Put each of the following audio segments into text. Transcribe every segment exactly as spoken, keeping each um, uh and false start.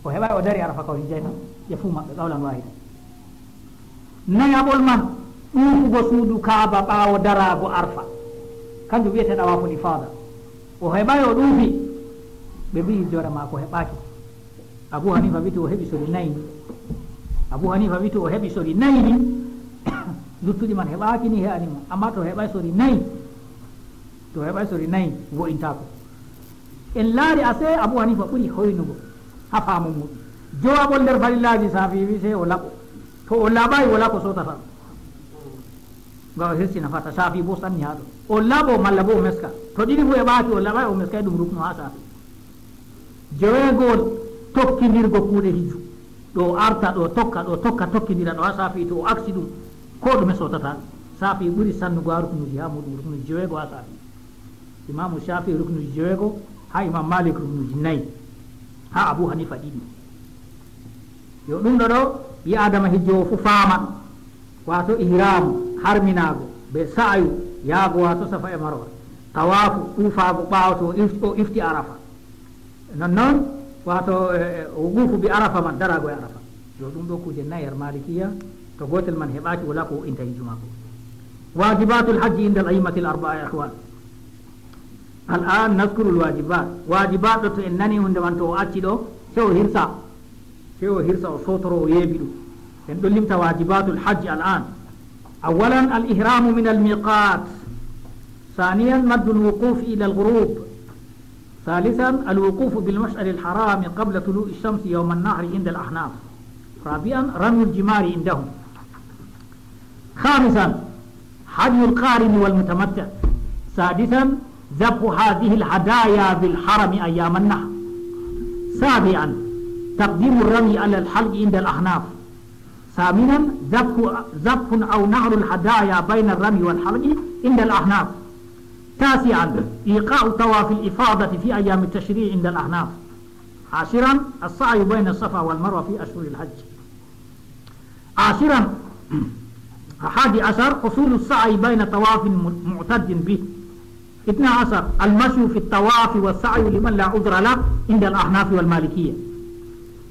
O heɓaay o dari Arafa ka o hijjayno, ɓe fuu maɓɓe qawlan waahida. Nayaɓol man, ɗuufugo suudu Kaaba ɓaawo daraago Arafa. Kanjum wi'etee ɗawaaful ifaada. O heɓaay o ɗuufi, ɓe mbi'i hijjoore maako heɓaaki. Abu Hanifa wi'i to o heɓi sori nayi ni. Abu Hanifa wi'i to o heɓi sori nayi ni, luttuɗi man heɓaaki ni he'ani mo. Ammaa to o heɓaay sori nayi, to o heɓaay sori nayi, wo'intaako. En laari asee Abu Hanifa ɓuri hoynugo haa faamu muuɗum. Jowaɓol nder farillaaji Saafi wi'i sey o laɓo. To o laɓaay, walaa ko sootata. Nga o hirsi nafata, Saafi boo sanni haa ɗo. O laɓo malla boo o meska. To ɗiɗi fuu heɓaaki, o laɓaay, o meskaay, ɗum ruknu haa Saafi. Joweegol, tokkindirgo kuuɗe hijju. Ɗo o arta, ɗo o tokka, ɗo o tokka, tokkindira, ɗo haa Saafi to o aksi ɗum. Koo ɗume sootata. Saafi ɓuri sannugo haa ruknuuji haa muuɗum, ruknuuji joweego haa Saafi. Imaamu Saafi ruknuuji joweego, haa Imaam Maalik ruknuuji nayi, haa Abu Hanifa ɗiɗi. Yo ɗum ɗo ɗo, ɓii Aadama hijjoowo fuu faama ɗum. Waato ihraamu, harminaago, bee sa'yu, yaago waato Safa e Marwa. Tawaafu, ɗuufaago ɓaawo to o if-, o ifti Arafa. Nonnon, waato, eh, eh, wuquufu bi Arafa man, daraago e Arafa. Yo ɗum ɗo kuuje nayi haa Maalikiya, to gootel man heɓaaki, walaa ko wo'inta hijju maako. Waajibaatul hajji inda al-a'immatil arba'a, ya ikhwan. Al-an nazkuru al-waajibaat. Waajibaat ɗo, to en nani huunde man, to o acci ɗo, sey o hirsa. Sey o hirsa, o sootoro, o yeebi ɗum. En ɗon limta waajibaatul hajji al-an. Awwalan, al-ihraamu min al-miiqaat. Saaniyan, maddul wuquuf ila al-ghuruub. Saalisan, al-wuquufu bil mash'aril haraami qabla tuluu'i shamsi yawman nahri inda al-ahnaaf. Raabi'an, ramyul jimaari indahum. خامسا، هدي القارن والمتمتع. سادسا، ذبح هذه الهدايا بالحرم أيام النحر. سابعا، تقديم الرمي على الحلق عند الأحناف. ثامنا، ذبح، ذبح أو نحر الهدايا بين الرمي والحلق عند الأحناف. تاسعا، إيقاع طواف الإفاضة في أيام التشريق عند الأحناف. عاشرا، السعي بين الصفا والمروة في أشهر الحج. عاشرا، أحد عشر، حصول السعي بين طواف م-، معتد به. اثنا عشر، المشي في الطواف والسعي لمن لا عذر له عند الأحناف والمالكية.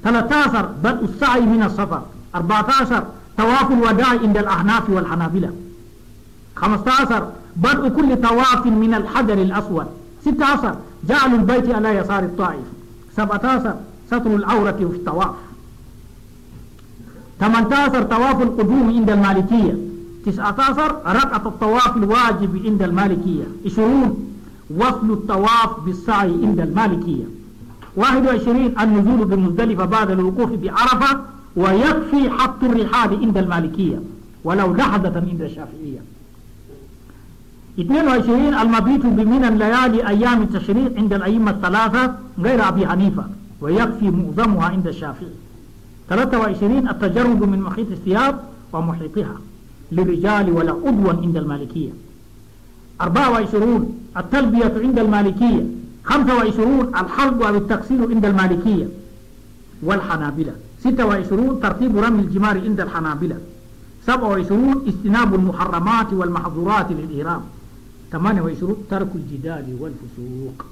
ثلاثة عشر، بدء السعي من الصفا. أربعة عشر، طواف الوداع عند الأحناف والحنابلة. خمسة عشر، بدء كل طواف من الحجر الأسود. ستة عشر، جعل البيت على يسار الطائف. سبعة عشر، ستر العورة في الطواف. ثمانية عشر، طواف القدوم عند المالكية. تسعة عشر، ركعة الطواف الواجب عند المالكية. عشرون، وصل الطواف بالسعي عند المالكية. واحد وعشرين، النزول بمزدلفة بعد الوقوف بعرفة، ويكفي حط الرحال عند المالكية ولو لحظة عند الشافعية. اثنين وعشرين، المبيت بمنى ليالي أيام التشريق عند الأئمة الثلاثة غير أبي حنيفة، ويكفي معظمها عند الشافعي. ثلاثة وعشرين، التجرد من مخيط الثياب ومحيطها للرجال ولا عدوان عند المالكية. أربعة وعشرون، التلبية عند المالكية. خمسة وعشرون، الحلق أو التقصير عند المالكية والحنابلة. ستة وعشرون، ترتيب رمي الجمار عند الحنابلة. سبعة وعشرون، اجتناب المحرمات والمحظورات للإحرام. ثمانية وعشرون، ترك الجدال والفسوق.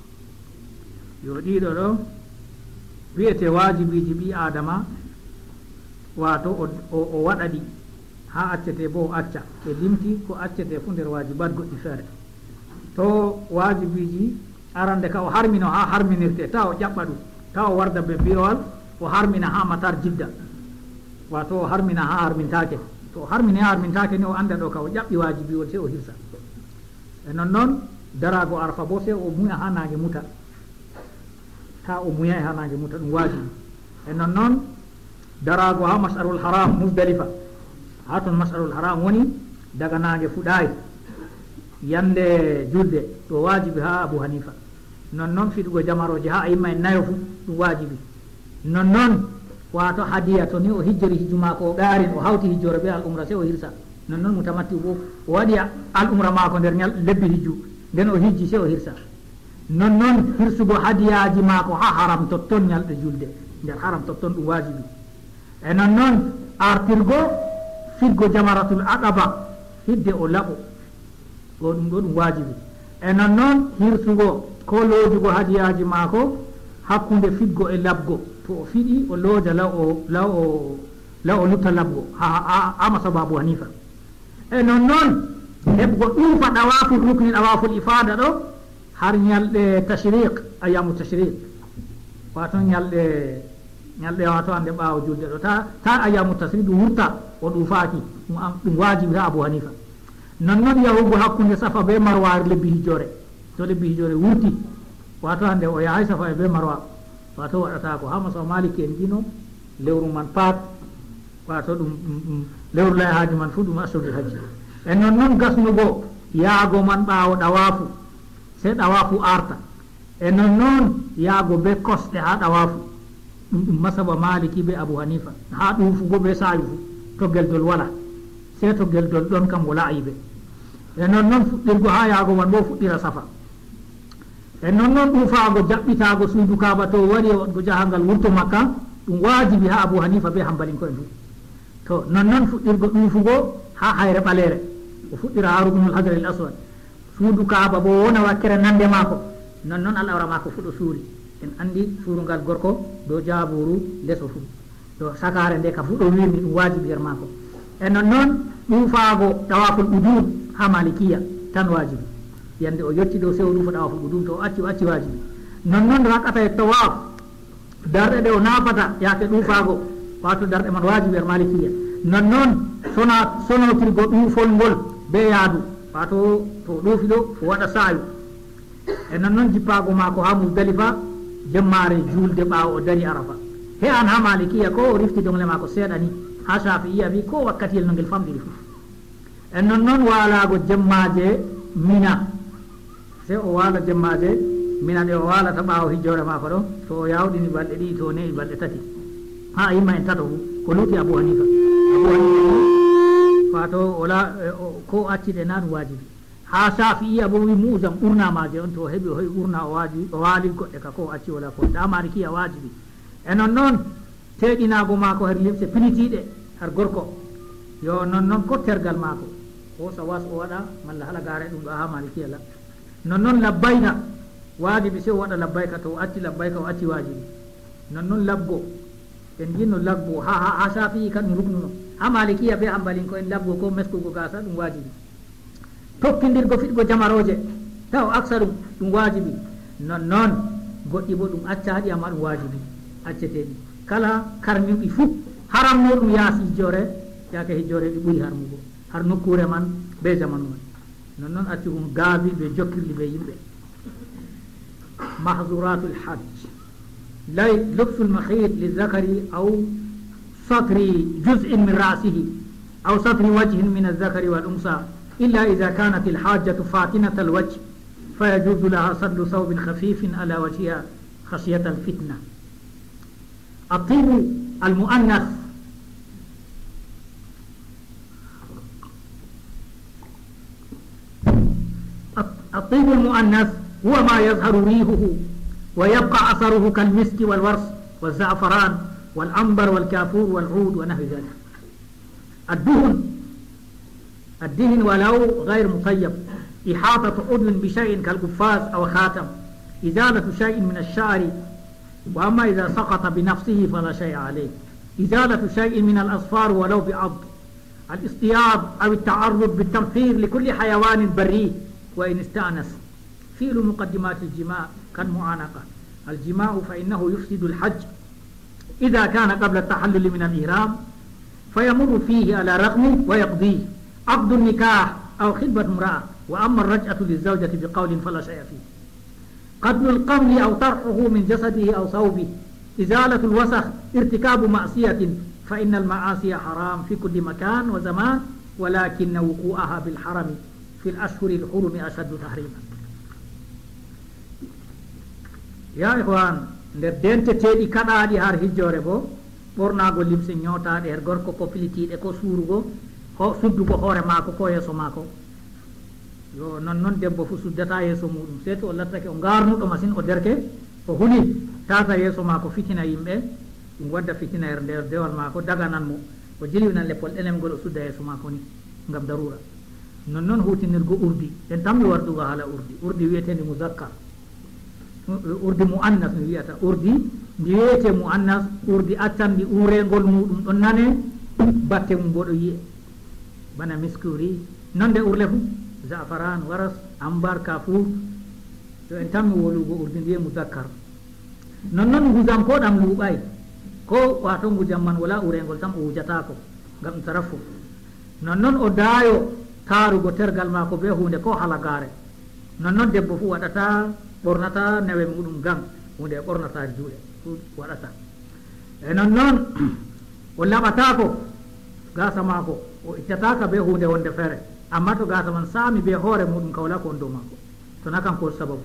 Yo ɗiɗo ɗo wi'ete waajibiiji ɓii Aadama, waato o, o, o waɗa ɗi, haa accete boo o acca. Ɓe limti ko accete fuu nder waajibaat goɗɗi feere. To waajibiiji, arande ka o harmino haa harminirte, taa o ƴaɓɓa ɗum, taa o warda bee piirowal, o harmina haa Matar Jidda. Waato o harmina haa harmintaake. To o harmini haa harmintaake ni, o annda ɗo ka o ƴaɓɓi waajibiwol, sey o hirsa. E nonnon, daraago Arfa boo, sey o muya haa naange muta. Taa o muyay haa naange muta, ɗum waajibi. E nonnon, daraago haa Mas'arul Haram, Muzdalifa. Haa ton Mas'arul Haram woni, daga naange fuɗaay, yande julde, ɗo waajibi haa Abu Hanifa. Nonnon, fiɗugo jamarooje haa a'imma en nayo fuu, ɗum waajibi. Nonnon, waato hadiya, to ni o hijjori hijju maako, o ɓe arin, o hawti hijjoore bee al-umra, sey o hirsa. Nonnon mutamatti'u boo, o waɗi al-umra maako nder nyal-, lebbi hijju, nden o hijji, sey o hirsa. Nonnon hirsugo hadiyaaji maako haa haram totton nyalɗe julde, nder haram totton ɗum waajibi. E nonnon artirgo fiɗgo jamaratul aqaba hidde o laɓo, ɗo ɗum ɗo ɗum waajibi. E nonnon hirsugo koo loojugo hadiyaaji maako hakkunde fiɗgo e laɓgo, To o fiɗi, o looja law o, law o, law o lutta labgo, ha, ha, ha masaba Abu Hanifa. E non non, heɓgo ɗuufa ɗawaaful rukni, ɗawaaful ifaada ɗo, har ñalɗe tashriq, ayyamu tashriq. Wato ñalɗe, ñalɗe wato hande ɓaawo julde ɗo. Ta, ta ayyamu tashriq ɗum wurta, o ɗuufaaki, ɗum am-, ɗum waajibi ha Abu Hanifa. Non non yahugo hakkunde Safa be Marwa har lebbi hijjoore. To lebbi hijjoore wurti, wato hande o yahay Safa e be Marwa. Wato waɗataako ha masaba Maliki en jino lewru man pat, wato ɗum, ɗum, ɗum lewru layhaaji man fu ɗum ashurul hajji. E non non gasnugo yaago man ɓaawo ɗawaafu, sey ɗawaafu arta. E non non yaago be kosɗe ha ɗawaafu. Ɗum, ɗum masaba Maliki be Abu Hanifa. Ha ɗuufugo be sa'yu fu, to geldol wala. Sey to geldol ɗon kam wala aybe. E non non fuɗɗirgo ha yaago man bo fuɗɗira Safa. E non non ɗuufaago jaɓɓitaago suudu Kaaba to wari e waɗgo jahangal wurto Makka, ɗum waajibi ha Abu Hanifa be Hanbalinko'en fu. To non non fuɗɗirgo ɗuufugo ha Hayre Ɓaleere. O fuɗɗira ha Ruknul Hajaril Aswad. Suudu Kaaba bo wona wakkere nande maako. Non non al'awra maako fu ɗo suuri. En andi suurungal gorko dow jaabuuru leso fu. Ɗo sakaare nde ka fu ɗo wirni ɗum waajibi her maako. E non non ɗuufaago ɗawaaful qudum ha Malikiya tan waajibi. Yande o yotti dow sewo ɗuufa ɗawaaful qudum to o acci, o acci waajibi. Non non raqata e tawaaf. Darɗe ɗe o naafata yaake ɗuufaago, wato darɗe man waajibi her Malikiya. Non non sona-, sonotirgo ɗuufol ngol be yaadu, wato to o ɗuufi ɗo o waɗa sa'yu. E non non jippaago maako ha Muzdalifa jemmaare juulde ɓaawo o dari Arafa. He an ha Malikiya ko o rifti dongle maako seeɗa ni, ha Shafi'iya wi ko wakkatiyel no ngel famɗiri fu. E non non waalaago jemmaaje Mina. Sey o waala jemmaaje Mina ɗe o waalata ɓaawo hijjoore maako ɗo, to o yawɗini balɗe ɗiɗi, to o ne'i balɗe tati. Ha yimma en tato fu, ko luuti Abu Hanifa. Abu Hanifa ni, wato o la-, e, o, ko o acci ɗe na ɗum waajibi. Ha Shafi'iya bo wi mu'zam ɓurna maaje on, to o heɓi o heɓi ɓurna o waaji, o waali goɗɗe ka ko o acci wala ko. Da Malikiya waajibi. E non non teeɗinaago maako har limse pinitiiɗe har gorko. Yo non non ko tergal maako. O sawas o waɗa malla halagaare ɗum ɗo ha Malikiya la. Non non labbayka waajibi sey o waɗa labbayka, to o acci labbayka o acci waajibi. Non non labgo. En jinno labgo ha, ha, ha Shafi'i kan ɗum ruknuno. Ha Malikiya be Hanbalinko'en labgo ko meskugo gaasa ɗum waajibi. Tokkindirgo fiɗgo jamarooje, taw aksaru ɗum waajibi. Non non goɗɗi bo ɗum accaɗi amma ɗum waajibi. Acceteeɗi. Kala karmiɗi fu haramno ɗum yaasi hijjoore, yaake hijjoore ɗi ɓuri harmugo. Har nokkuure man be zamanu man. Non non accu ɗum gaabi be jokkirli be yimɓe. محظورات الحج. لي-، لبس المخيط للذكر أو ستر جزء من رأسه أو ستر وجه من الذكر والأنثى، إلا إذا كانت الحاجة فاتنة الوجه، فيجوز لها سدل ثوب خفيف على وجهها خشية الفتنة. الطيب المؤنث. الطيب المؤنث هو ما يظهر ريحه ويبقى أثره كالمسك والورس والزعفران والعنبر والكافور والعود ونحو ذلك. الدهن، الدهن ولو غير مطيب، إحاطة عضو بشيء كالقفاز أو خاتم، إزالة شيء من الشعر، وأما إذا سقط بنفسه فلا شيء عليه، إزالة شيء من الأظفار ولو بعض، الاصطياد أو التعرض بالتنفير لكل حيوان بري وإن استأنس. فعل مقدمات الجماع كالمعانقة. الجماع فإنه يفسد الحج إذا كان قبل التحلل من الإحرام، فيمر فيه على رغمه ويقضيه. عقد النكاح أو خطبة امرأة، وأما الرجعة للزوجة بقول فلا شيء فيه. قتل القمل أو طرحه من جسده أو ثوبه، إزالة الوسخ، ارتكاب معصية، فإن المعاصي حرام في كل مكان وزمان، ولكن وقوعها بالحرم في الأشهر الحرم أشد تحريما. Ya ihwan, nder denteteeɗi kaɗaaɗi har hijjoore bo, ɓornaago limse ñootaaɗe her gorko ko pilitiiɗe ko suurugo, ho-, suddugo hoore maako ko yeeso maako. Yo non non debbo fu suddata yeeso muɗum, sey to o lattake o ngarnuɗo masin, o derke, o huli tata yeeso maako fitina yimɓe, ɗum wadda fitina her nder dewal maako, daganan mo, o jilwinan leppol ɗenem ngol o sudda yeeso maako ni, ngam darura. Non non hutinirgo urdi, en tammi wardugo haala urdi, urdi wi'etendi muzakkar. Urdi mu'annas mi wi'ata, urdi Ndi wiyetee mu'annas, urdi accanndi uureengol muuɗum ɗon nanee, batte mum boo ɗo yi'ee, bana miskuri, nonde urle fuu, za'afaran, waras, ambar, kafur. To en tammi wowlugo urdi, ndi wi'ee muzakkar. Nonnon ngujam koo ɗam luuɓaay, koo waato ngujam man walaa uureengol sam, o wujataako, ngam ɗum taraffu. Nonnon o daayo taarugo tergal maako bee huunde koo halagaare. Nonnon debbo fuu waɗataa, ɓornataa newe muuɗum ngam huunde ɓe ɓornata juuɗe fuu waɗataa. E nonnon o laɓataako gaasa maako, o ittataaka bee huunde wonde feere. Ammaa to gaasa man saami bee hoore muuɗum, ka walaa ko woni dow maako. To na kanko sababu.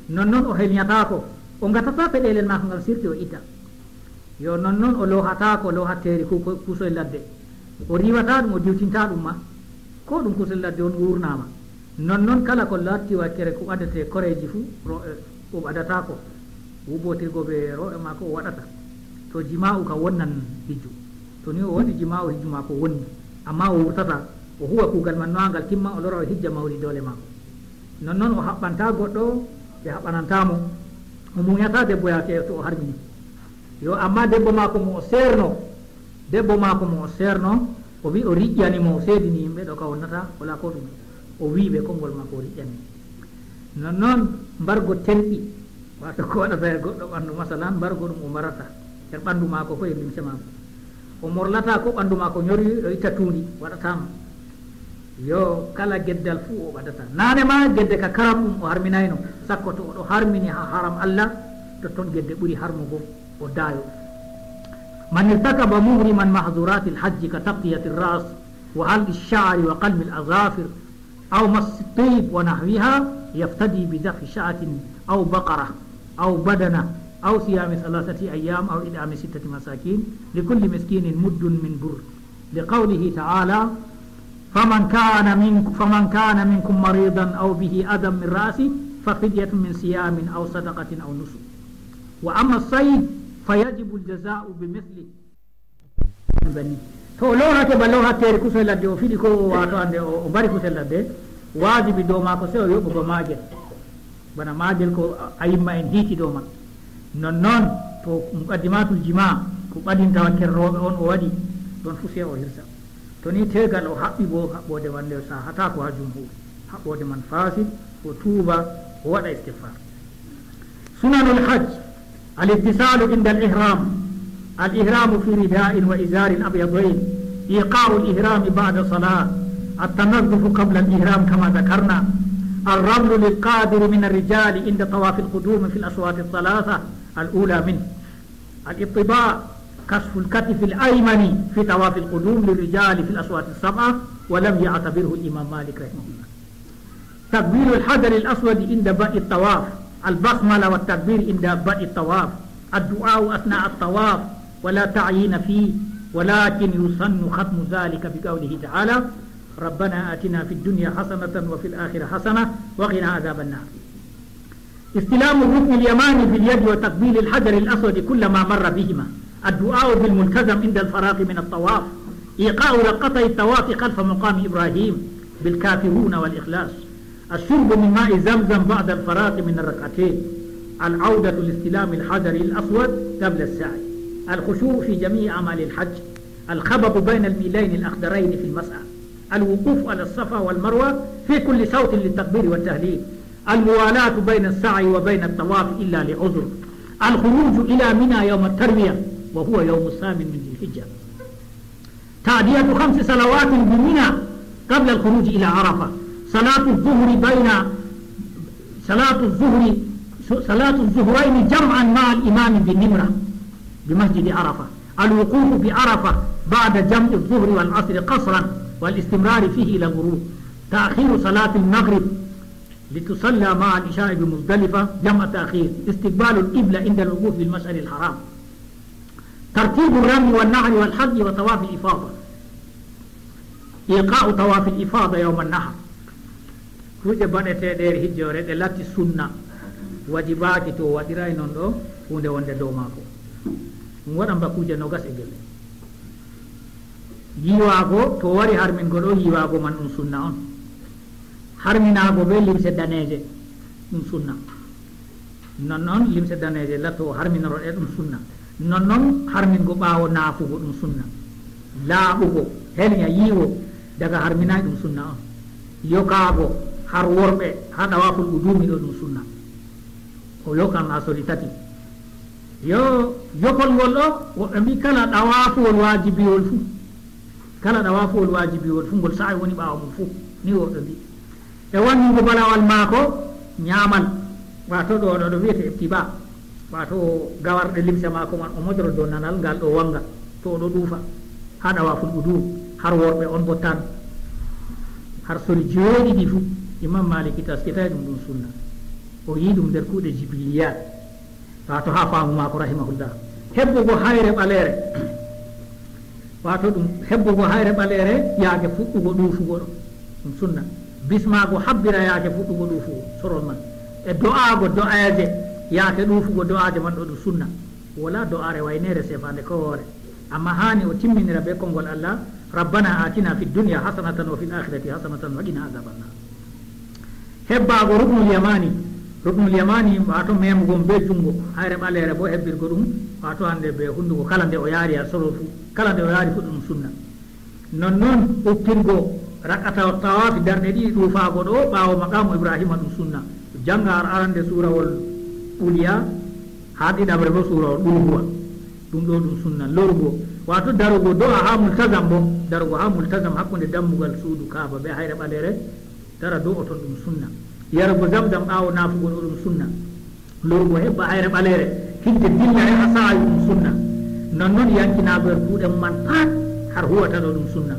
Nonnon o helnyataako, o ngatataa peɗeelel maako ngam sirti o itta. Yo nonnon o loohataako loohatteeri ku-, ku-, kusoy ladde. O riiwataa ɗum, o diwtintaa ɗum ma. Koo ɗum kusel ladde on wuurnaama. Nonnon kala ko laatti wakkere ko ɓadetee koreeji fuu, ro-, e, o ɓadataako wuubotirgo bee rooɓe maako o waɗata. To jimaa'u ka wonnan hijju. To ni o waɗi jimaa'u, hijju maako wonni. Ammaa o wurtataa, o huwa kuugal man no haa ngal timma, o lora o hijja mawri doole maako. Nonnon o haɓɓantaa goɗɗo, ɓe haɓɓanantaa mo. O muunyataa debbo yaake to o harmini. Yo, ammaa debbo maako mo o seerno, debbo maako mo o seerno, o wi o riƴƴani mo, o seedini yimɓe ɗo ka wonnata, walaa koo ɗume. O wi ɓe konngol maako o riƴƴani. Nonnon mbargo tenɗi, waato ko waɗata e goɗɗo ɓanndu, masalan, mbargo ɗum o mbarata, nder ɓanndu maako ko e limse maako. O morlataa koo ɓanndu maako nyori, o itta tuundi, waɗataa mo. Yo, kala geddal fuu o ɓadata. Naane ma gedde ka karam ɗum o harminayno, sakko to o ɗo harmini haa haram Allah, totton gedde ɓuri harmugo, o daayo. من ارتكب محرما محظورات الحج كتغطية الرأس وحلق الشعر وقلم الأظافر أو مس الطيب ونحوها يفتدي بذبح شاة أو بقرة أو بدنة أو صيام ثلاثة أيام أو إطعام ستة مساكين لكل مسكين مد من بر، لقوله تعالى: فمن كان منك-، فمن كان منكم مريضا أو به أذى من رأسه ففدية من صيام أو صدقة أو نسك. وأما الصيد فيجب الجزاء بمثله. Bani. To o loohake ba loohatteeri kusel ladde, o fiɗi ko waato hande o, o mbari kusel ladde, waajibi dow maako sey o yoɓa ba maagel. Bana maagel ko a-, ayimma en hiiti dow man. Nonnon to muqaddimatul jima, ko ɓadinta wakkere rooɓe on o waɗi, ɗon fuu sey o hirsa. To ni teegal o haɓɓi boo, haɓɓoode man nde sahataako haa jumhur. Haɓɓoode man fasid, o tuuba, o waɗa istighfar. سنن الحج: الاغتسال عند الإحرام، الإحرام في رداء وإزار أبيضين، إيقاع الإحرام بعد صلاة، التنظف قبل الإحرام كما ذكرنا، الرمل للقادر من الرجال عند طواف القدوم في الأشواط الثلاثة الأولى منه، الاطباق، كشف الكتف الأيمن في طواف القدوم للرجال في الأشواط السبعة، ولم يعتبره الإمام مالك رحمه الله. تقبيل الحجر الأسود عند بدء الطواف، البسملة والتكبير عند بدء الطواف، الدعاء أثناء الطواف، ولا تعيين فيه، ولكن يسن ختم ذلك بقوله تعالى: ربنا آتنا في الدنيا حسنة وفي الآخرة حسنة وقنا عذاب النار. استلام الركن اليماني في اليد وتقبيل الحجر الأسود كلما مر بهما، الدعاء بالملتزم عند الفراغ من الطواف، إيقاع ركعتي الطواف خلف مقام إبراهيم بالكافرون والإخلاص، الشرب من ماء زمزم بعد الفراغ من الركعتين، العودة لاستلام الحجر الأسود قبل السعي، الخشوع في جميع أعمال الحج، الخبب بين الميلين الأخضرين في المسعى، الوقوف على الصفا والمروة في كل شوط للتكبير والتهليل، الموالاة بين السعي وبين الطواف إلا لعذر، الخروج إلى منى يوم التروية وهو يوم الثامن من ذي الحجة، تأدية خمس صلوات بمنى قبل الخروج إلى عرفة، صلاة الظهر بين، صلاة الظهر، صلاة الظهرين جمعا مع الإمام بالنمرة بمسجد عرفة، الوقوف بعرفة بعد جمع الظهر والعصر قصرا والاستمرار فيه إلى الغروب، تأخير صلاة المغرب لتصلى مع العشاء بمزدلفة جمع تأخير، استقبال القبلة عند الوقوف بالمشعر الحرام، ترتيب الرمي والنحر والحلق وطواف الإفاضة، إيقاع طواف الإفاضة يوم النحر. Kuuje baɗeteeɗe e hijjoore ɗe latti sunna, wajibaaki to o waɗiray non ɗo huunde wonde dow maako. Ɗum waɗan ba kuuje nogas e gelle. Yiwaago, to o wari harmingo ɗo, yiwaago man ɗum sunna on. Harminaago bee limse daneeje, ɗum sunna. Non non limse daneeje latto o harminoro ɗe ɗum sunna. Non non harmingo ɓaawo naafugo ɗum sunna. Laaɓugo, helnya, yiiwo daga harminaay ɗum sunna on. Yokaago har worɓe haa ɗawaaful qudumi ɗo ɗum sunna. O yokan haa soli tati. Yo, yokol ngol ɗo, woɓɓe mbi kala ɗawaafuwol waajibiwol fuu. Kala ɗawaafuwol waajibiwol fuu, ngol sa'ayi woni ɓaawo mum fuu. Ni woɓɓe mbi. E wanningo balawal maako nyaamal. Waato ɗo, ɗo, ɗo wiyete ittiba. Waato o gawarɗe limse maako man, o mojoro dow nanal ngal ɗo wanga. To o ɗo ɗuufa. Haa ɗawaaful qudum, har worɓe on bo tan. Har soli joweeɗiɗi fuu. Imam Maliki taskitay ɗum ɗum sunna. O yi ɗum nder kuuɗe jibiliyaat. Waato haa faamu maako rahimahullah. Hebbugo hayre ɓaleere. Waato ɗum hebbugo hayre ɓaleere yaake fuɗɗugo ɗuufugo ɗo. Ɗum sunna. Bismaago habbira yaake fuɗɗugo ɗuufugo. Sorol man. E do'aago do'aaje yaake ɗuufugo do'aaje man ɗo ɗum sunna. Wala do'aare wayneere sefaande ko woore. Amma haani o timminira bee konngol Allah, "Rabbana atina fid dunya hasanatan wa fil akhirati hasanatan wa qina adhaban nar." Hebbaago ruknul yamani. Ruknul yamani, waato memugo ɗum bee junngo, hayre ɓaleere boo hebbirgo ɗum, waato hande bee hunnduko kala nde o yaari haa solo fuu, kala nde o yaari fuu ɗum sunna. Non non ukkirgo rak'ata tawaafi darɗe ɗiɗi ɗuufaago ɗo ɓaawo maqaamu Ibrahima ɗum sunna. Jannga har arande suurawol Quliya, haa ɗiɗaɓre boo suurawol Qul huwa. Ɗum ɗo ɗum sunna. Lorugo, waato darugo do'a haa multazam boo, darugo haa multazam hakkunde dammugal suudu Kaaba bee hayre ɓaleere, dara do'o ton ɗum sunna. Yarugo zamzam ɓaawo naafugo ɗo ɗum sunna. Lorugo hebba hayre ɓaleere, hidde dilla yaha sa'ayu ɗum sunna. Non non yankinaago nder kuuɗe mum man pat har huwata ɗo ɗum sunna.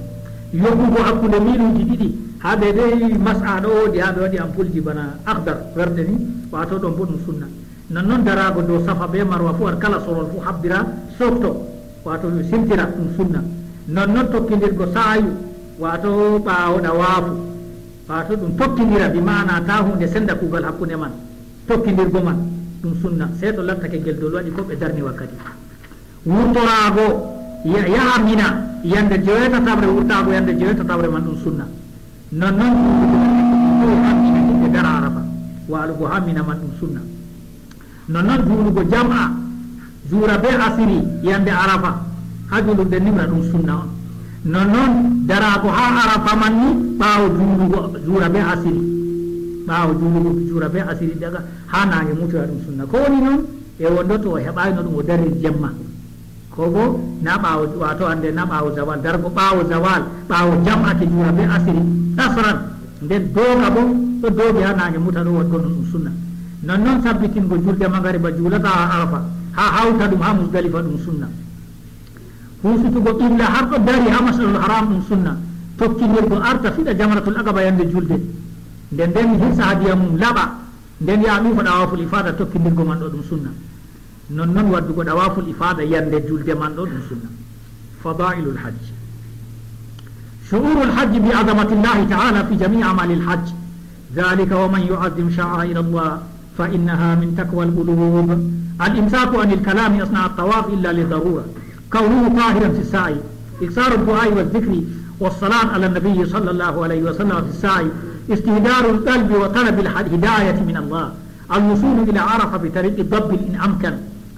Yoɓugo hakkunde miiluuji ɗiɗi haa ɓe ɓe mas'a ɗo woodi haa ɓe waɗi ampulji bana akhdar werte ni, waato ɗon boo ɗum sunna. Non non daraago dow Safa bee Marwa fuu har kala sorol fuu habbira softo, waato simtira ɗum sunna. Non non tokkindirgo sa'ayu, waato ɓaawo ɗawaafu, waato ɗum tokkindira bi ma'ana taa huunde senda kuugal hakkunde man. Tokkindirgo man ɗum sunna, sey to lattake ngel dow waɗi ko ɓe darni wakkati. Wurtoraago ya-, yaha Mina yande joweetataɓre, wurtaago yande joweetataɓre man ɗum sunna. Non non juulugo haa Mina himɓe dara Arafa, waalugo haa Mina man ɗum sunna. Non non juulugo jam'a, juura bee asiri yande Arafa haa juulirde Nimra ɗum sunna on. Non non daraago haa Arafa man ni ɓaawo juulugo juura bee asiri. Ɓaawo juulugo juura bee asiri daga haa naange mutoya ɗum sunna. Ko woni non? E wonno to o heɓaayno ɗum o darri jemma. Ko boo na ɓaawo, waato hande na ɓaawo zawal, dargo ɓaawo zawal, ɓaawo jam'ake juura bee asiri, qasran. Nden dooga boo, ɗo doogi haa naange muta ɗo waɗgo non ɗum sunna. Non non sabbitingo julde magariba juulata haa Arafa, haa hawta ɗum haa Muzdalifa ɗum sunna. Huusitugo qibla har ɗo dari haa Masjidul Haram ɗum sunna. Tokkindirgo arta fiɗa Jamratul Aqaba yande julde. Nden nden hirsa hadiya mum laɓa. Nden yaha ɗuufa ɗawaaful ifaada tokkindirgo man ɗo ɗum sunna. Non non waddugo ɗawaaful ifaada yande julde man ɗo ɗum sunna. Fadailul hajj. شعور الحج بعظمة الله تعالى في جميع أعمال الحج. ذلك ومن يعظم شعائر الله فإنها من تقوى القلوب. الإمساك عن الكلام أثناء الطواف إلا لضرورة. كونه طاهرا في السعي. إكثار الدعاء والذكر والصلاة على النبي صلى الله عليه وسلم في السعي. استهدار القلب وطلب الهداية من الله. الوصول إلى عرفة بطريق الضب إن أمكن.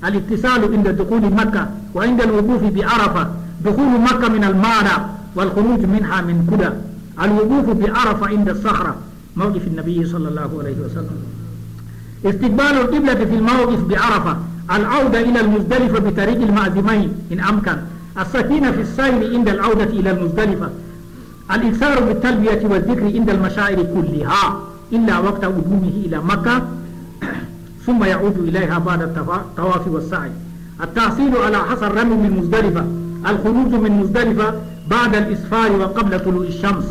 الاغتسال عند دخول مكة وعند الوقوف بعرفة. دخول مكة من المارة والخروج منها من كدة. الوقوف بعرفة عند الصخرة موقف النبي صلى الله عليه وسلم. استقبال القبلة في الموقف بعرفة. العودة إلى المزدلفة بطريق المعزمين إن أمكن. السكينة في السير عند العودة إلى المزدلفة. الإكثار بالتلبية والذكر عند المشاعر كلها إلا وقت قدومه إلى مكة ثم يعود إليها بعد الطوا-، الطواف والسعي. التحصيل على حصى الرمي من مزدلفة. الخروج من مزدلفة بعد الإسفار وقبل طلوع الشمس.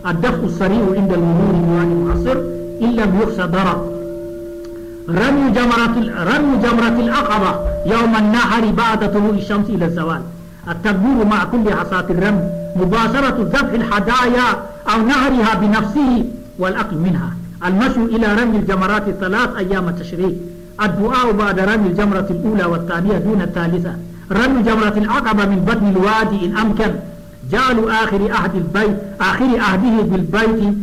الدفع السريع عند المرور بوادي محصر إن لم يخش ضرر. رمي جمرة ال-، رمي جمرة العقبة يوم النحر بعد طلوع الشمس إلى الزوال. التكبير مع كل حصاة الرمي، مباشرة ذبح الهدايا أو نحرها بنفسه والأكل منها، المشي إلى رمي الجمرات الثلاث أيام التشريق، الدعاء بعد رمي الجمرة الأولى والثانية دون الثالثة، رمي جمرة العقبة من بطن الوادي إن أمكن، جعل آخر عهد البيت، آخر عهده بالبيت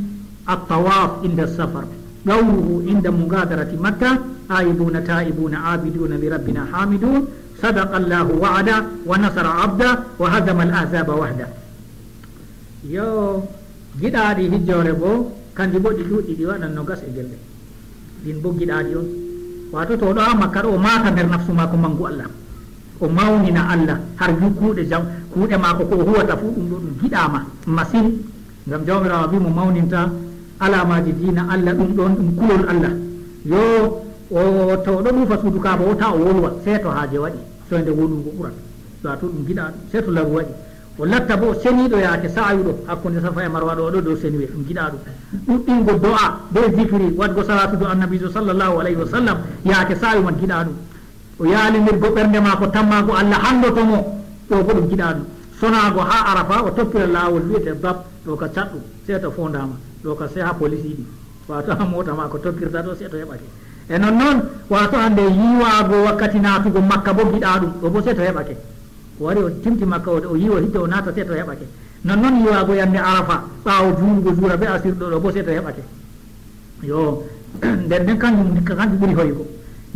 الطواف عند السفر، قوله عند مغادرة مكة، آيبون تائبون عابدون لربنا حامدون. صدق الله وعده ونصر عبده وهزم الأحزاب وحده. Yo, giɗaaɗi hijjoore boo, kanji boo ɗi ɗuuɗi, ɗi waɗan nogas e gelɗe. Ɗin boo giɗaaɗi on. Waato to o ɗo haa Makka ɗo, o maata nder nafsu maako manngu Allah. O mawnina Allah, har yu kuuɗe jam, kuuɗe maako ko o huwata fuu ɗum ɗo ɗum giɗaama masin. Ngam Jawmiraawo abi mo mawninta alaamaaji diina Allah, ɗum ɗon ɗum kulol Allah. Yo, o, to o ɗo ɗuufa suudu Kaaba o, taa o wolwa, sey to haaje waɗi, soynde wolwugo ɓuran. Waato ɗum giɗaaɗum, sey to laru waɗi. O latta boo seniiɗo yaake sa'ayuɗo hakkunde Safa e Marwa ɗo, o ɗo dow senuwe, ɗum giɗaaɗum. Ɗuɗɗingo do'a bee zikiri, waɗgo salaatu dow Annabiijo sallallahu alayhi wa sallam yaake sa'ayu man giɗaaɗum. O yaalinirgo ɓernde maako tammaago Allah hanndoto mo, ɗo boo ɗum giɗaaɗum. Sonaago haa Arafa, o tokkira laawol wi'ete bab, ɗo ka caɗɗum, sey to foondaama, ɗo ka sey haa polis yiɗi. Waato haa moota maako tokkirta ɗo, sey to heɓake. E nonnon, waato hannde yiiwaago wakkati naatugo Makka boo giɗaaɗum, ɗo boo sey to heɓake. O wari o timti Makka, o, o yiiwo hidde o naata, sey to heɓake. Nonnon yiiwaago yannde Arafa, ɓaawo juulugo juura bee asirɗo ɗo boo sey to heɓake. Yo, nden nden kanjum, kanjum ɓuri hoygo.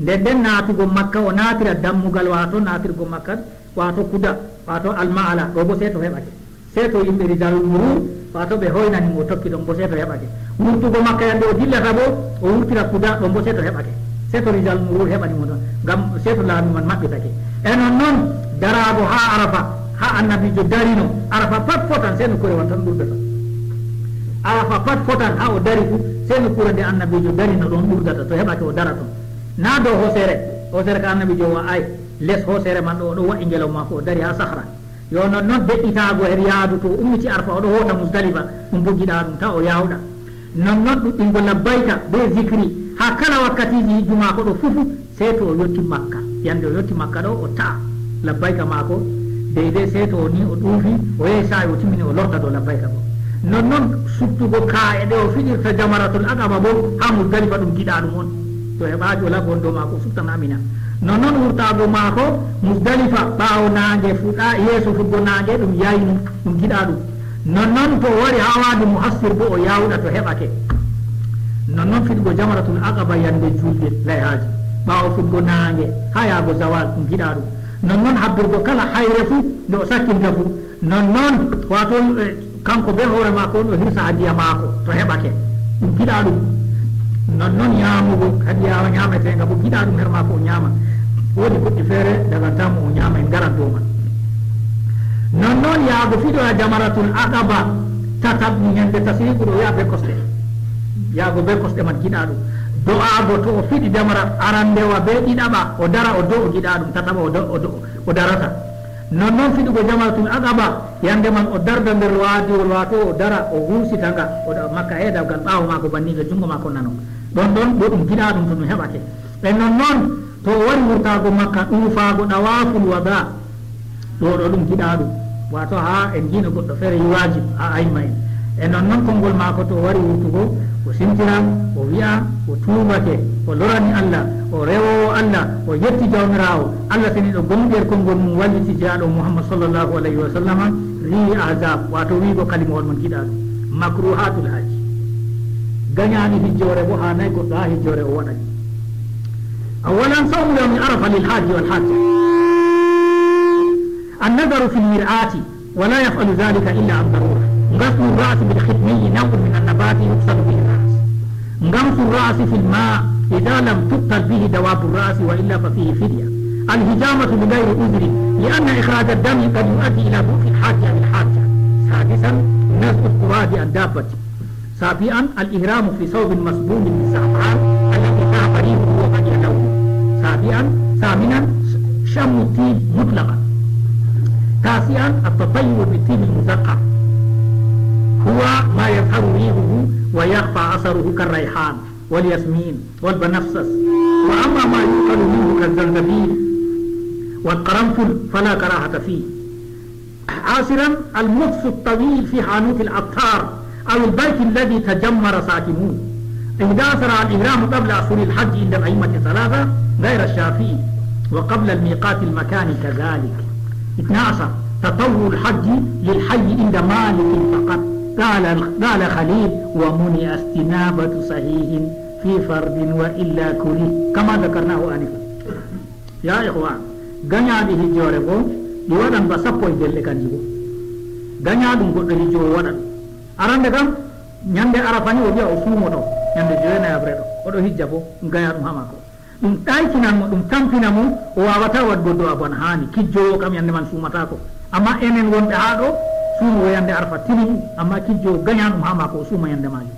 Nden nden naatugo Makka, o naatira dammugal, waato naatirgo Makka, waato Kuda, waato Alma'ala, ɗo boo sey to heɓake. Sey to yimɓe Rijalul Murur, waato ɓe hoynani mo, o tokki ɗon boo sey to heɓake. Wurtugo Makka yannde o dillata boo, o wurtira Kuda, ɗon boo sey to heɓake. Sey to Rijalul Murur heɓani mo ɗon, ngam sey to laamu man maɓɓitake. E nonnon, daraago haa Arafa, haa Annabiijo darino, Arafa pat fotan, sey nokkuure man tan ɓurdata. Arafa pat fotan haa o dari fuu, sey nokkuure nde Annabiijo darino ɗon ɓurdata, to heɓake o dara ton. Naa dow hooseere, hooseere ka Annabiijo wa'aay, les hooseere man ɗo, o ɗo wa'i ngelooba maako, o dari haa Sahra. Yo nonnon de'itaago her yaadu, to o ummiti Arafa, o ɗo hoota Musdalifa, ɗum boo giɗaaɗum, taa o yaawɗa. Nonnon ɗuɗɗingo labbayka bee zikri haa kala wakkatiiji hijju maako ɗo fuu, sey to o yotti Makka. Yannde o yotti Makka ɗo, o ta'a labbayka maako deydey, sey to o ni o ɗuufi, o yehi saa'i o timmini, o lorta dow labbayka go. Nonnon suttugo kaa'e ɗe o fiɗirta Jamaratul Aqaba boo haa Musdalifa, ɗum giɗaaɗum on. To heɓaaki, walaa ko woni dow maako, o suttan haa Mina. Nonnon wurtaago maako Musdalifa ɓaawo naange fuɗa, yeeso fuɗgo naange, ɗum yayni, ɗum giɗaaɗum. Nonnon to o wari haa waadi Muhassir boo, o yaawɗa to heɓake. Nonnon fiɗugo Jamaratul Aqaba yannde juulde layhaaji, ɓaawo fuɗgo naange haa yaago zawal, ɗum giɗaaɗum. Nonnon habbirgo kala hayre fuu nde o sakkinta fuu. Nonnon, waato, eh, kanko bee hoore maako on o hirsa hadiya maako to heɓake. Ɗum giɗaaɗum. Nonnon nyaamugo hadiya nyaameteenga boo giɗaaɗum her maako o nyaama. Woodi goɗɗi feere daganta mo o nyaama, en ngaran dow man. Nonnon yaago fiɗoya Jamaratul Aqaba tataɓ, nyannde tasriigu ɗo, o yaha bee kosɗe. Yaago bee kosɗe man giɗaaɗum. Do'aago to o fiɗi jamra arandewa bee ɗiɗaɓa, o dara, o do'o, giɗaaɗum, tataɓa o do-, o do-, o darata. Nonnon fiɗugo Jamaratul Aqaba, yannde man o darda nder waadiwol, waato o dara, o huusita nga, o ɗa-, Makka eeda gal ɓaawo maako banni, gal junngo maako nano. Ɗon ɗon ɗo ɗum giɗaaɗum to ɗum heɓake. E nonnon to o wari wurtaago Makka, ɗuufaago ɗawaaful wada, ɗo ɗo ɗum giɗaaɗum, waato haa en ngiino goɗɗo feere yi waajib haa ayma en. E nonnon konngol maako to o wari wurtugo, o sintiran, o wi'a o tuubake, o lorani Allah, o rewoowo Allah, o yetti Jawmiraawo, Allah seniiɗo gonɗi er konngol mum walliti jeyaaɗo Muhammad sallallahu alayhi wa sallama, riiwi Ahzab, waato wi'igo kalimawol mon giɗaaɗum. Makruhatul hajj. Gañaani hijjoore boo, haanaay goɗɗo haa hijjoore o waɗa ɗi. Awalan, sawmu yawmi Arafa lil hajji wal hajja. النظر في المرآة، ولا يفعل ذلك إلا عن ضرورة. غسل الرأس بالختمي نوع من النبات يغسل به الرأس. غمس الرأس في الماء إذا لم تقتل به دواب الرأس وإلا ففيه فدية. الحجامة بغير عذر، لأن إخراج الدم قد يؤدي إلى ضعف الحاج أو الحاجة. سادسا، نزع التراب عن دابة. سابعا، الإحرام في ثوب مصبوغ بالزعفران الذي ذهب ريحه وبقي لونه. سابعا، ثامنا، شم الطيب مطلقا. تاسعا، التطيب بالطيب المزعفر، هو ما يظهر ريحه ويخفى أثره كالريحان والياسمين والبنفسس. وأما ما يؤكل منه كالزنجبيل والقرنفل فلا كراهة فيه. عاشرا، المكث الطويل في حانوت العطار أو البيت الذي تجمر ساكنوه. إحدى عشر، الإحرام قبل أشهر الحج عند الأئمة الثلاثة غير الشافعي، وقبل الميقات المكاني كذلك. اثنا عشر، تطوع الحج للحي عند مالك فقط. قال، قال خليل: ومنع استنابة صحيح في فرد وإلا كره، كما ذكرناه آنفا. يا إخوان، gañaaɗi hijjoore goo, ɗi waɗan ba sappo e gelle kanji goo. Gañaaɗum goɗɗo hijjoowo waɗan. Arande kam, ñande Arafa ni o wi'a o suumoto, ñande jeenayaɓre ɗo, oɗo hijja bo, ɗum gañaaɗum haa maako. Ɗum ɗaytinan mo, ɗum tampina mo, o waawataa waɗgo do'a bana haani. Kijjoowo kam ñande man suumataako. Amma enen wonɓe haa ɗo, suumoowo ñande Arafa tini ɗum, amma kijjoowo gañaaɗum haa maako, o suuma ñande maajum.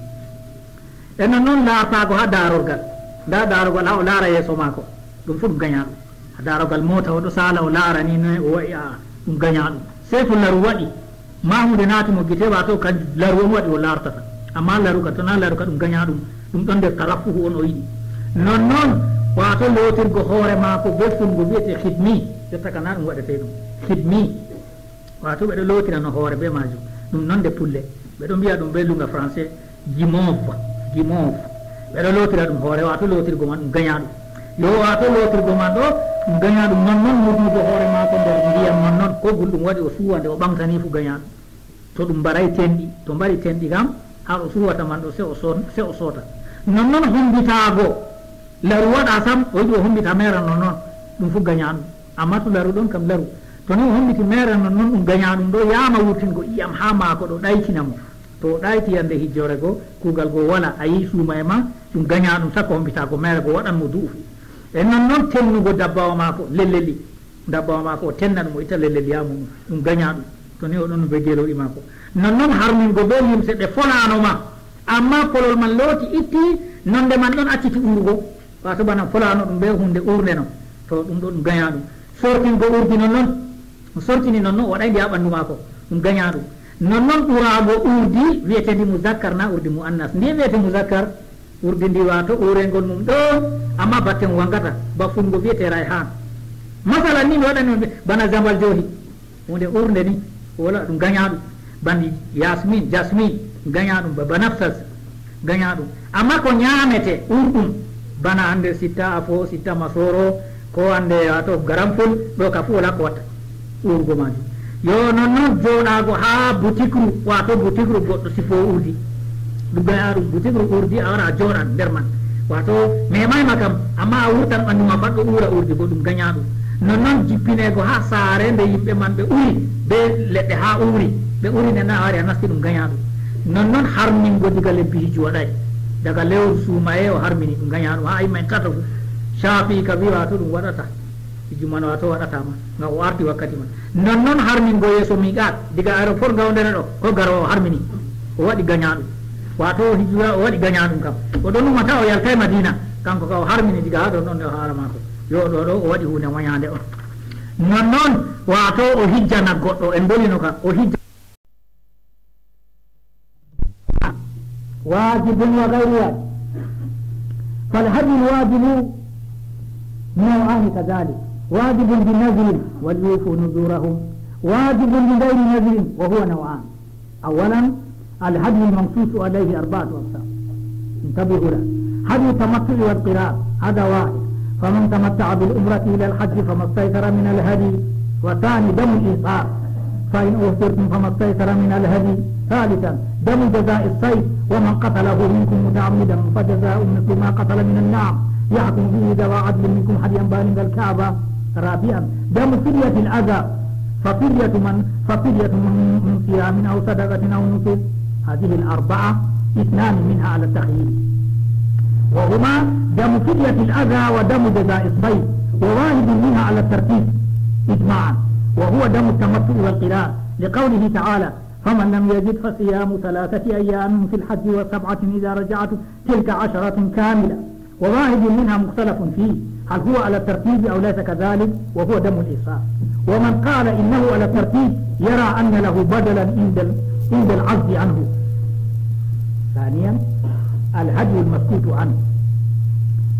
E non non laartaago haa daarorgal. Ndaa daarorgal haa o laara yeeso maako. Ɗum fuu ɗum gañaaɗum. Haa daarorgal moota o ɗo saala o laara ni noy o wa'i, a ɗum gañaaɗum. Sey to laru waɗi, maa huunde naati mo gite, waato kanjum laru on waɗi o laartata. Amma laruka, to naa laruka ɗum gañaaɗum, ɗum ɗon nder tarafuhu on o yiɗi. Non non, waato lootirgo hoore maako bee fungo wi'etee khidmi, jotta ka naa ɗum waɗetee ɗum. Khidmi. Waato ɓe ɗo lootirano hoore bee maajum. Ɗum non nde pulle. Ɓe ɗo mbi'a ɗum bee luŋga français, guimauve, guimauve. Ɓe ɗo lootira ɗum hoore, waato lootirgo man ɗum gañaaɗum. Yo, waato lootirgo man ɗo, ɗum gañaaɗum. Non non murnugo hoore maako nder ndiyam man non, ko gulɗum waɗi o suuwa nde o ɓaŋgtani fu gañaaɗum. To ɗum mbaraay tenɗi, to mbari tenɗi kam, haa o suuwata man ɗo, sey o soon-, sey o soota. Non non hombitaago, laru waɗa sam, o yiɗi o hombita meera non non, ɗum fu gañaaɗum. Amma to laru ɗon kam laru. To ni o hombiti meere non non ɗum gañaaɗum ɗo, yaama wurtingo ƴi'am haa maako ɗo ɗaytina mo. To o ɗayti yande hijjoore go, kuugal go wala, a yi'i suuma e ma, ɗum gañaaɗum, sakko hombitaago meere go waɗan mo du'ufu. E non non tennugo dabbawa maako, lelleli. Dabbawa maako o tenna ɗum, o itta lelleli haa mum, ɗum gañaaɗum. To ni o ɗon be geelooɗi maako. Non non harmingo be limse ɗe folaano ma. Amma polol man looti itti, nonde man ɗon acciti urugo. Waato bana folaano ɗum bee huunde uurnde non, to ɗum ɗo ɗum gañaaɗum. Sortingo urdi non non, o sortini non non, o waɗay ndi haa ɓanndu maako, ɗum gañaaɗum. Non non uraago urdi wi'eteendi muzakkar, naa urdi mu'annas. Ndi wi'etee muzakkar, urdi ndi waato uureengol mum ɗon, amma batte mum waŋgata, ba fungo wi'etee rayhan. Masalan ni mi waɗani on bana zambal joohi. Huunde uurnde ni, wala ɗum gañaaɗum. Bana yasmin, jasmin, gañaaɗum, ba, banafsas, gañaaɗum. Amma ko ñaametee, uurɗum, bana hande sitta afo, sitta masoro, ko hande waato garanful, ɗo ka fuu wala ko watta uurgo maajum. Yo, non non jooɗaago haa butikru, waato butikru goɗɗo sifo urdi. Ɗum gañaaɗum, butikru urdi, a wara a jooɗan nder man. Waato, meemaay ma kam, amma a wurtan ɓanndu ma pat ɗo uura urdi, ko ɗum gañaaɗum. Non non jippineego haa saare nde yimɓe man ɓe uri, be leɗɗe haa uuri, ɓe uri nden a wari a nasti, ɗum gañaaɗum. Non non harmingo diga lebbi hijju waɗay. Daga lewru suumaye o harmini, ɗum gañaaɗum. Haa imma en tato fu. Shaafi'i ka wi waato ɗum waɗata. Hijju man waato waɗata ma, ngam o arti wakkati man. Non non harmingo yeeso miiqaat, diga aeroport Ngaoundéré ɗo, ko garoowo o harmini. O waɗi gañaaɗum. Waato o hijju o waɗi gañaaɗum kam. O ɗon numa ta o yaltay Madina, kanko ka o harmini diga haa ɗon ɗon nde o haala maako. Yo ɗo ɗo o waɗi huunde mañaande on. Non non, waato o hijjana goɗɗo, en mbolino ka, o hijja. واجب وغير واجب. فالهدي الواجب نوعان كذلك، واجب بنذر وليوفوا نذورهم، واجب بغير نذر وهو نوعان. أولا، الهدي المنصوص عليه أربعة أقسام. انتبهوا له. هدي التمتع والقران، هذا واحد. فمن تمتع بالعمرة إلى الحج فما استيسر من الهدي. وثاني، دم الإحصار. فإن أحصرتم فما استيسر من الهدي. ثالثا، دم جزاء الصيد، ومن قتله منكم متعمدا فجزاء مثل ما قتل من النعم، يحكم به ذوى عدل منكم هديا بالغ الكعبة. رابعا، دم فدية الأذى، ففدية من، ففدية من، من صيام أو صدقة أو نسك. هذه الأربعة اثنان منها على التخيير، وهما دم فدية الأذى ودم جزاء الصيد، وواحد منها على الترتيب إجماعا، وهو دم التمتع والقران، لقوله تعالى: فمن لم يجد فصيام ثلاثة أيام في الحج وسبعة إذا رجعتم، تلك عشرة كاملة. وواحد منها مختلف فيه، هل هو على الترتيب أو ليس كذلك، وهو دم الإحصار. ومن قال إنه على الترتيب يرى أن له بدلا عند ال-، عند العجز عنه. ثانيا، الهدي المسكوت عنه،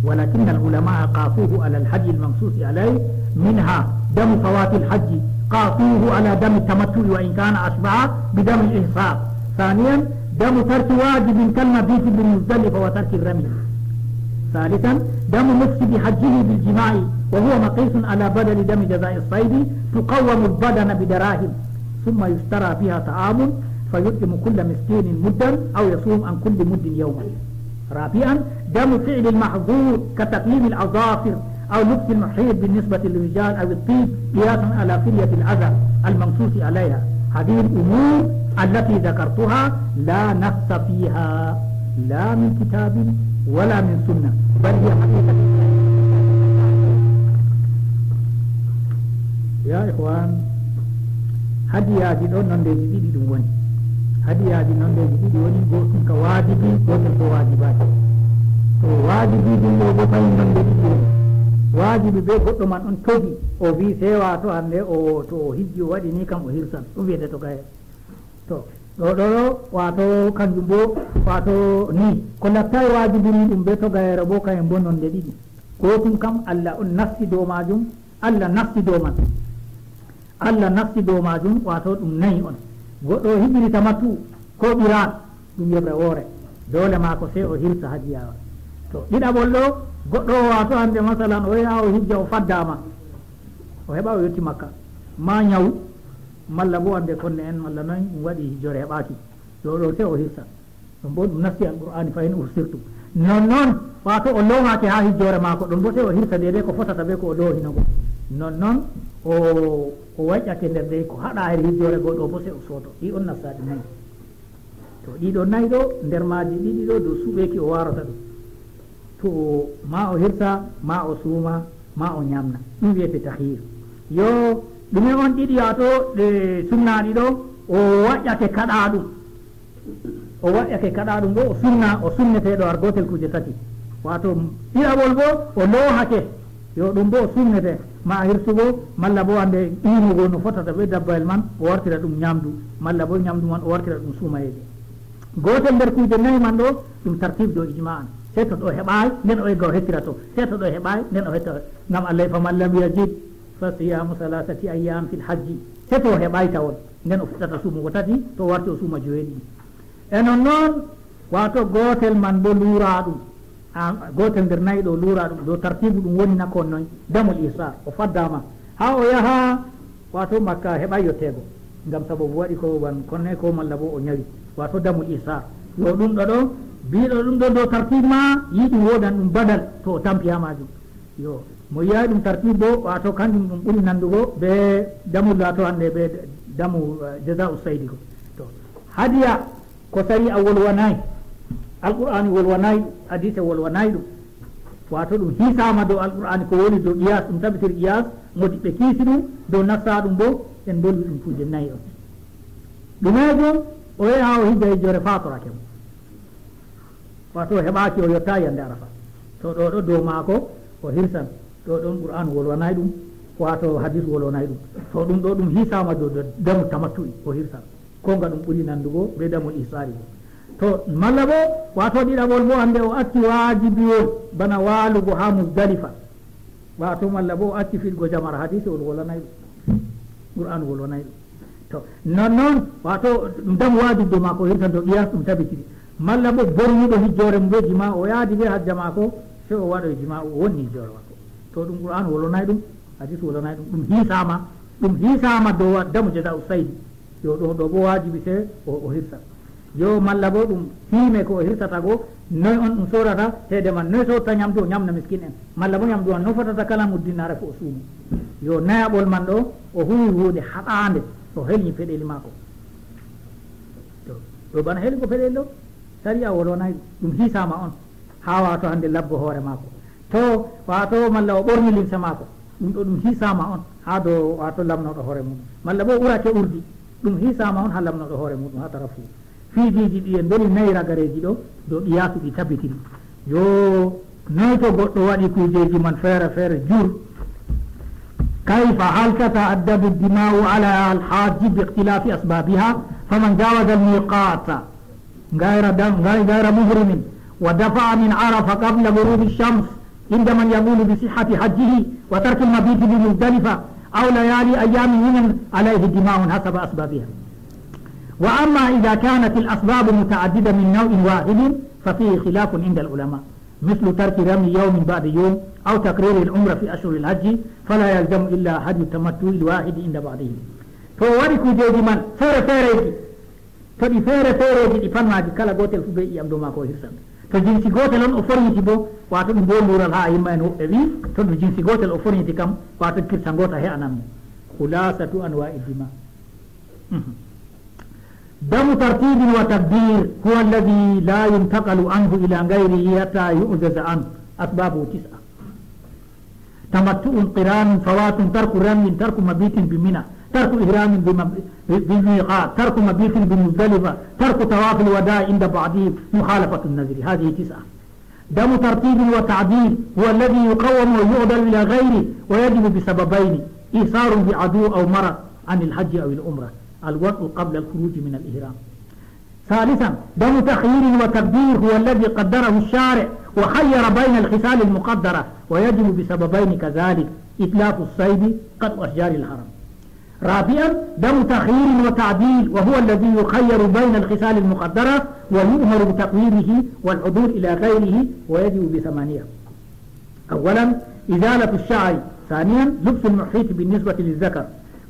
ولكن العلماء قاسوه على الهدي المنصوص عليه، منها دم فوات الحج، قاسوه على دم التمتع وإن كان أشبه بدم الإحصار. ثانيا، دم ترك واجب كالمبيت بمزدلفة وترك الرمي. ثالثا، دم مفسد حجه بالجماع، وهو مقيس على بدل دم جزاء الصيد، تقوم البدن بدراهم، ثم يشترى بها طعام، فيطعم كل مسكين مدا، أو يصوم عن كل مد يوما. رابعا، دم فعل المحظور كتقليم الأظافر أو لبس المحيط بالنسبة للرجال أو الطيب قياسا على فرية الأذى المنصوص عليها. هذه الأمور التي ذكرتها لا نص فيها لا من كتاب ولا من سنة، بل هي حقيقة. Ya ikhwan, hadiyaaji ɗo nondeeji ɗiɗi ɗum woni. Hadiyaaji nondeeji ɗiɗi woni, gootum ka waajibi, gootel ko waajibaaki. To waajibi ɗum ɗo bo fayin nonde ɗiɗi woni. Waajibi be goɗɗo man on togi, o wi sewa to hande o, to o hijji o waɗi ni kam o hirsan. Ɗum wiyete to gaye. To, ɗo, ɗo, ɗo, wato kanjum bo, wato ni, ko lattay waajibi ni ɗum be to gayere bo kayen bo nonde ɗiɗi. Gootum kam Allah on nasti dow maajum, Allah nasti dow man. Allah nasti dow maajum, wato ɗum nayi on. Goɗɗo o hiɓɓiri tamattu ko ɓiran, ɗum yeɓre woore. Doole maako sey o hirsa hadiya on. To, ɗiɗaɓol ɗo, goɗɗo o wato hande masalan o yaha o hijja o faddama. O heɓa o yotti Makka. Ma nyawu, malla bo hande konne en, malla noy ɗum waɗi hijjore heɓaaki. Ɗo, ɗo sey o hirsa. Ɗum bo ɗum nasti Alqur'ani, "Fa in uhsirtum." Non non, wato o lowake ha hijjore maako, ɗon bo sey o hirsa dede ko fotata be ko o lowi hino go. Non non, o, o waƴƴake nder dey ko haɗa her hijjore go, ɗo bo sey o soto. Ɗi on nasta ɗi nayi. To ɗi ɗo nayi ɗo, nder maaji ɗiɗi ɗo, dow suɓeeki o warata ɗum. To o, ma o hirsa, ma o suuma, ma o nyamna. Ɗum wiyete tahyir. Yo, ɗume on ɗiɗi wato ɗe sunnaaɗi ɗo, o waƴƴake kaɗa ɗum. O waɗɗake kaɗa ɗum ɗo, o sunna, o sunnete ɗo har gootel kuuje tati. Wato ɗiɗaɓol bo, o loohake. Yo ɗum bo o sunnete, ma hirsugo, malla bo hande ɗiinugo no fotata be dabbayel man, o wartira ɗum nyamdu, malla bo nyamdu man o wartira ɗum suumayeeje. Gootel nder kuuje nayi man ɗo, ɗum tartib ɗo ijma'an. Sey to ɗo heɓaay, nden o egga o hettira to. Sey to ɗo heɓaay, nden o hetta. Ngam Allah, "Faman lam yajid, fa siyamu salasati ayyam fil hajji." Sey to o heɓaay tawon, nden o fuɗɗata suumugo tati, to o warti o suuma joweeɗiɗi. E non non, wato gootel man bo luura ɗum. A, gootel nder nayi ɗo luura ɗum, dow tartibu ɗum woni na kon noy, damul isar, o faddama. Ha o yaha, wato Makka heɓa yotteego. Ngam sababu waɗi ko wan konne ko malla bo o nyawi. Wato damul isar. Yo ɗum ɗo ɗo, biɗo ɗum ɗo dow tartibu ma, yiɗi wodan ɗum badal to o tampi ha majum. Yo, mo yi'ay ɗum tartibu bo, wato kanjum ɗum ɓuri nandugo be damul lato hande be damu, eh, jaza'u saydi ko. To, hadiya ko sari'a wolwanay, Alqur'ani wolwanay, hadise wolwanay ɗum. Wato ɗum hisama dow Alqur'ani ko woni dow qiyas, ɗum tabitiri qiyas, modi ɓe kiisi ɗum, dow nassa ɗum bo, en bolwi ɗum kuje nayi on. Ɗumejo, o yaha o hijja hijjore fatorake mo. Wato o heɓaaki o yotta yande Arafa. To ɗo ɗo dow maako o hirsan. Ɗo ɗon Qur'an wolwanay ɗum, wato hadis wolwanay ɗum. To ɗum ɗo ɗum hisama dow, dow damu tamattu'i o hirsan. Ko nga ɗum ɓuri nandugo be damul ihsari bo. To malla bo, wato ɗiɗaɓol bo hande o acci waajibiwol bana waalugo ha Muzdalifa. Wato malla bo o acci fiɗgo jamara, hadisi wol wolwanay ɗum. Qur'an wolwanay ɗum. To non non, wato ɗum damu waajib dow maako o hirsan to qiyas ɗum tabitiri. Malla bo bornuɗo hijjore mum be jima'u, o yaadi be hajja maako, sey o waɗoy jima'u, o wonni hijjore maako. To ɗum Qur'an wolwanay ɗum, hadis wolwanay ɗum, ɗum hisama, ɗum hisama dow wa-, damu jaza'u saydi. Yo ɗo, ɗo bo waajibi sey o, o hirsa. Yo malla bo ɗum hiime ko o hirsata go, noy on ɗum sorata, ceede man noy sotta nyamdu o nyamna miskin en. Malla bo nyamdu man no fotata kala muddinare fo o suumu. Yo nayaɓol man ɗo, o huwi huunde haɗaande, o helni peɗeli maako. To, ɗo bana heli ko peɗeli ɗo, sariya wolwanay ɗum, ɗum hisama on, ha wato hande labbo hoore maako. To, wato malla o ɓorni limse maako, ɗum ɗo ɗum hisama on, ha dow wato lamnoɗo hoore mum. Malla bo urake urdi, ɗum hisama on ha lamnoɗo hoore muɗum, ha tarafu. Fiijiiji ɗi en doni nayi ragareeji ɗo, dow qiyaasi ɗi tabitiri. Yo, noy to goɗɗo waɗi kuujeeji man feere feere jur? كيف، هل تتأدب الدماء على الحاج باختلاف أسبابها؟ فمن جاوز الميقات غير دم، غير، غير محرم، ودفع من عرفة قبل غروب الشمس، عند من يقول بصحة حجه وترك المبيت بمزدلفة أو ليالي أيام منى، عليه دماء حسب أسبابها. وأما إذا كانت الأسباب متعددة من نوع واحد ففيه خلاف عند العلماء، مثل ترك رمي يوم بعد يوم أو تقرير العمرة في أشهر الحج، فلا يلزم إلا هدي التمتع الواحد عند بعضهم. To o waɗi kuujeeji man feere feereeji, to ɗi feere feereeji, ɗi pat maaji kala gootel fu bee ƴi'am dow maako o hirsan. To jinsi gootel on o forñiti bo, waato ɗum bo luural haa a yimma en woɓɓe wi, to ɗum jinsi gootel o forñiti kam, waato kirsa ngoota he'anan mo. Khulasatu anwa'i dima. Mhm. دم ترتيب وتقدير هو الذي لا ينتقل عنه إلى غيره حتى يعجز عنه. أسبابه تسعة. تمتع، قران، فوات، ترك رمي، ترك مبيت بمنى، ترك إحرام بم-، بميقات، ترك مبيت بمزدلفة، ترك طواف الوداع عند بعضهم، مخالفة النذر. هذه تسعة. دم ترتيب وتعديل هو الذي يقوم ويعدل إلى غيره، ويجب بسببين: إحصار بعدو أو مرض عن الحج أو العمرة، الوضع قبل الخروج من الإحرام. ثالثا، دم تخيير وتقدير هو الذي قدره الشارع وخير بين الخصال المقدرة، ويجب بسببين كذلك: إتلاف الصيد، قطع أشجار الحرم. رابعا، دم تخيير وتعديل، وهو الذي يخير بين الخصال المقدرة ويؤمر بتقويمه والعدول إلى غيره، ويجب بثمانية. أولا، إزالة الشعر. ثانيا، لبس المحيط بالنسبة للذكر،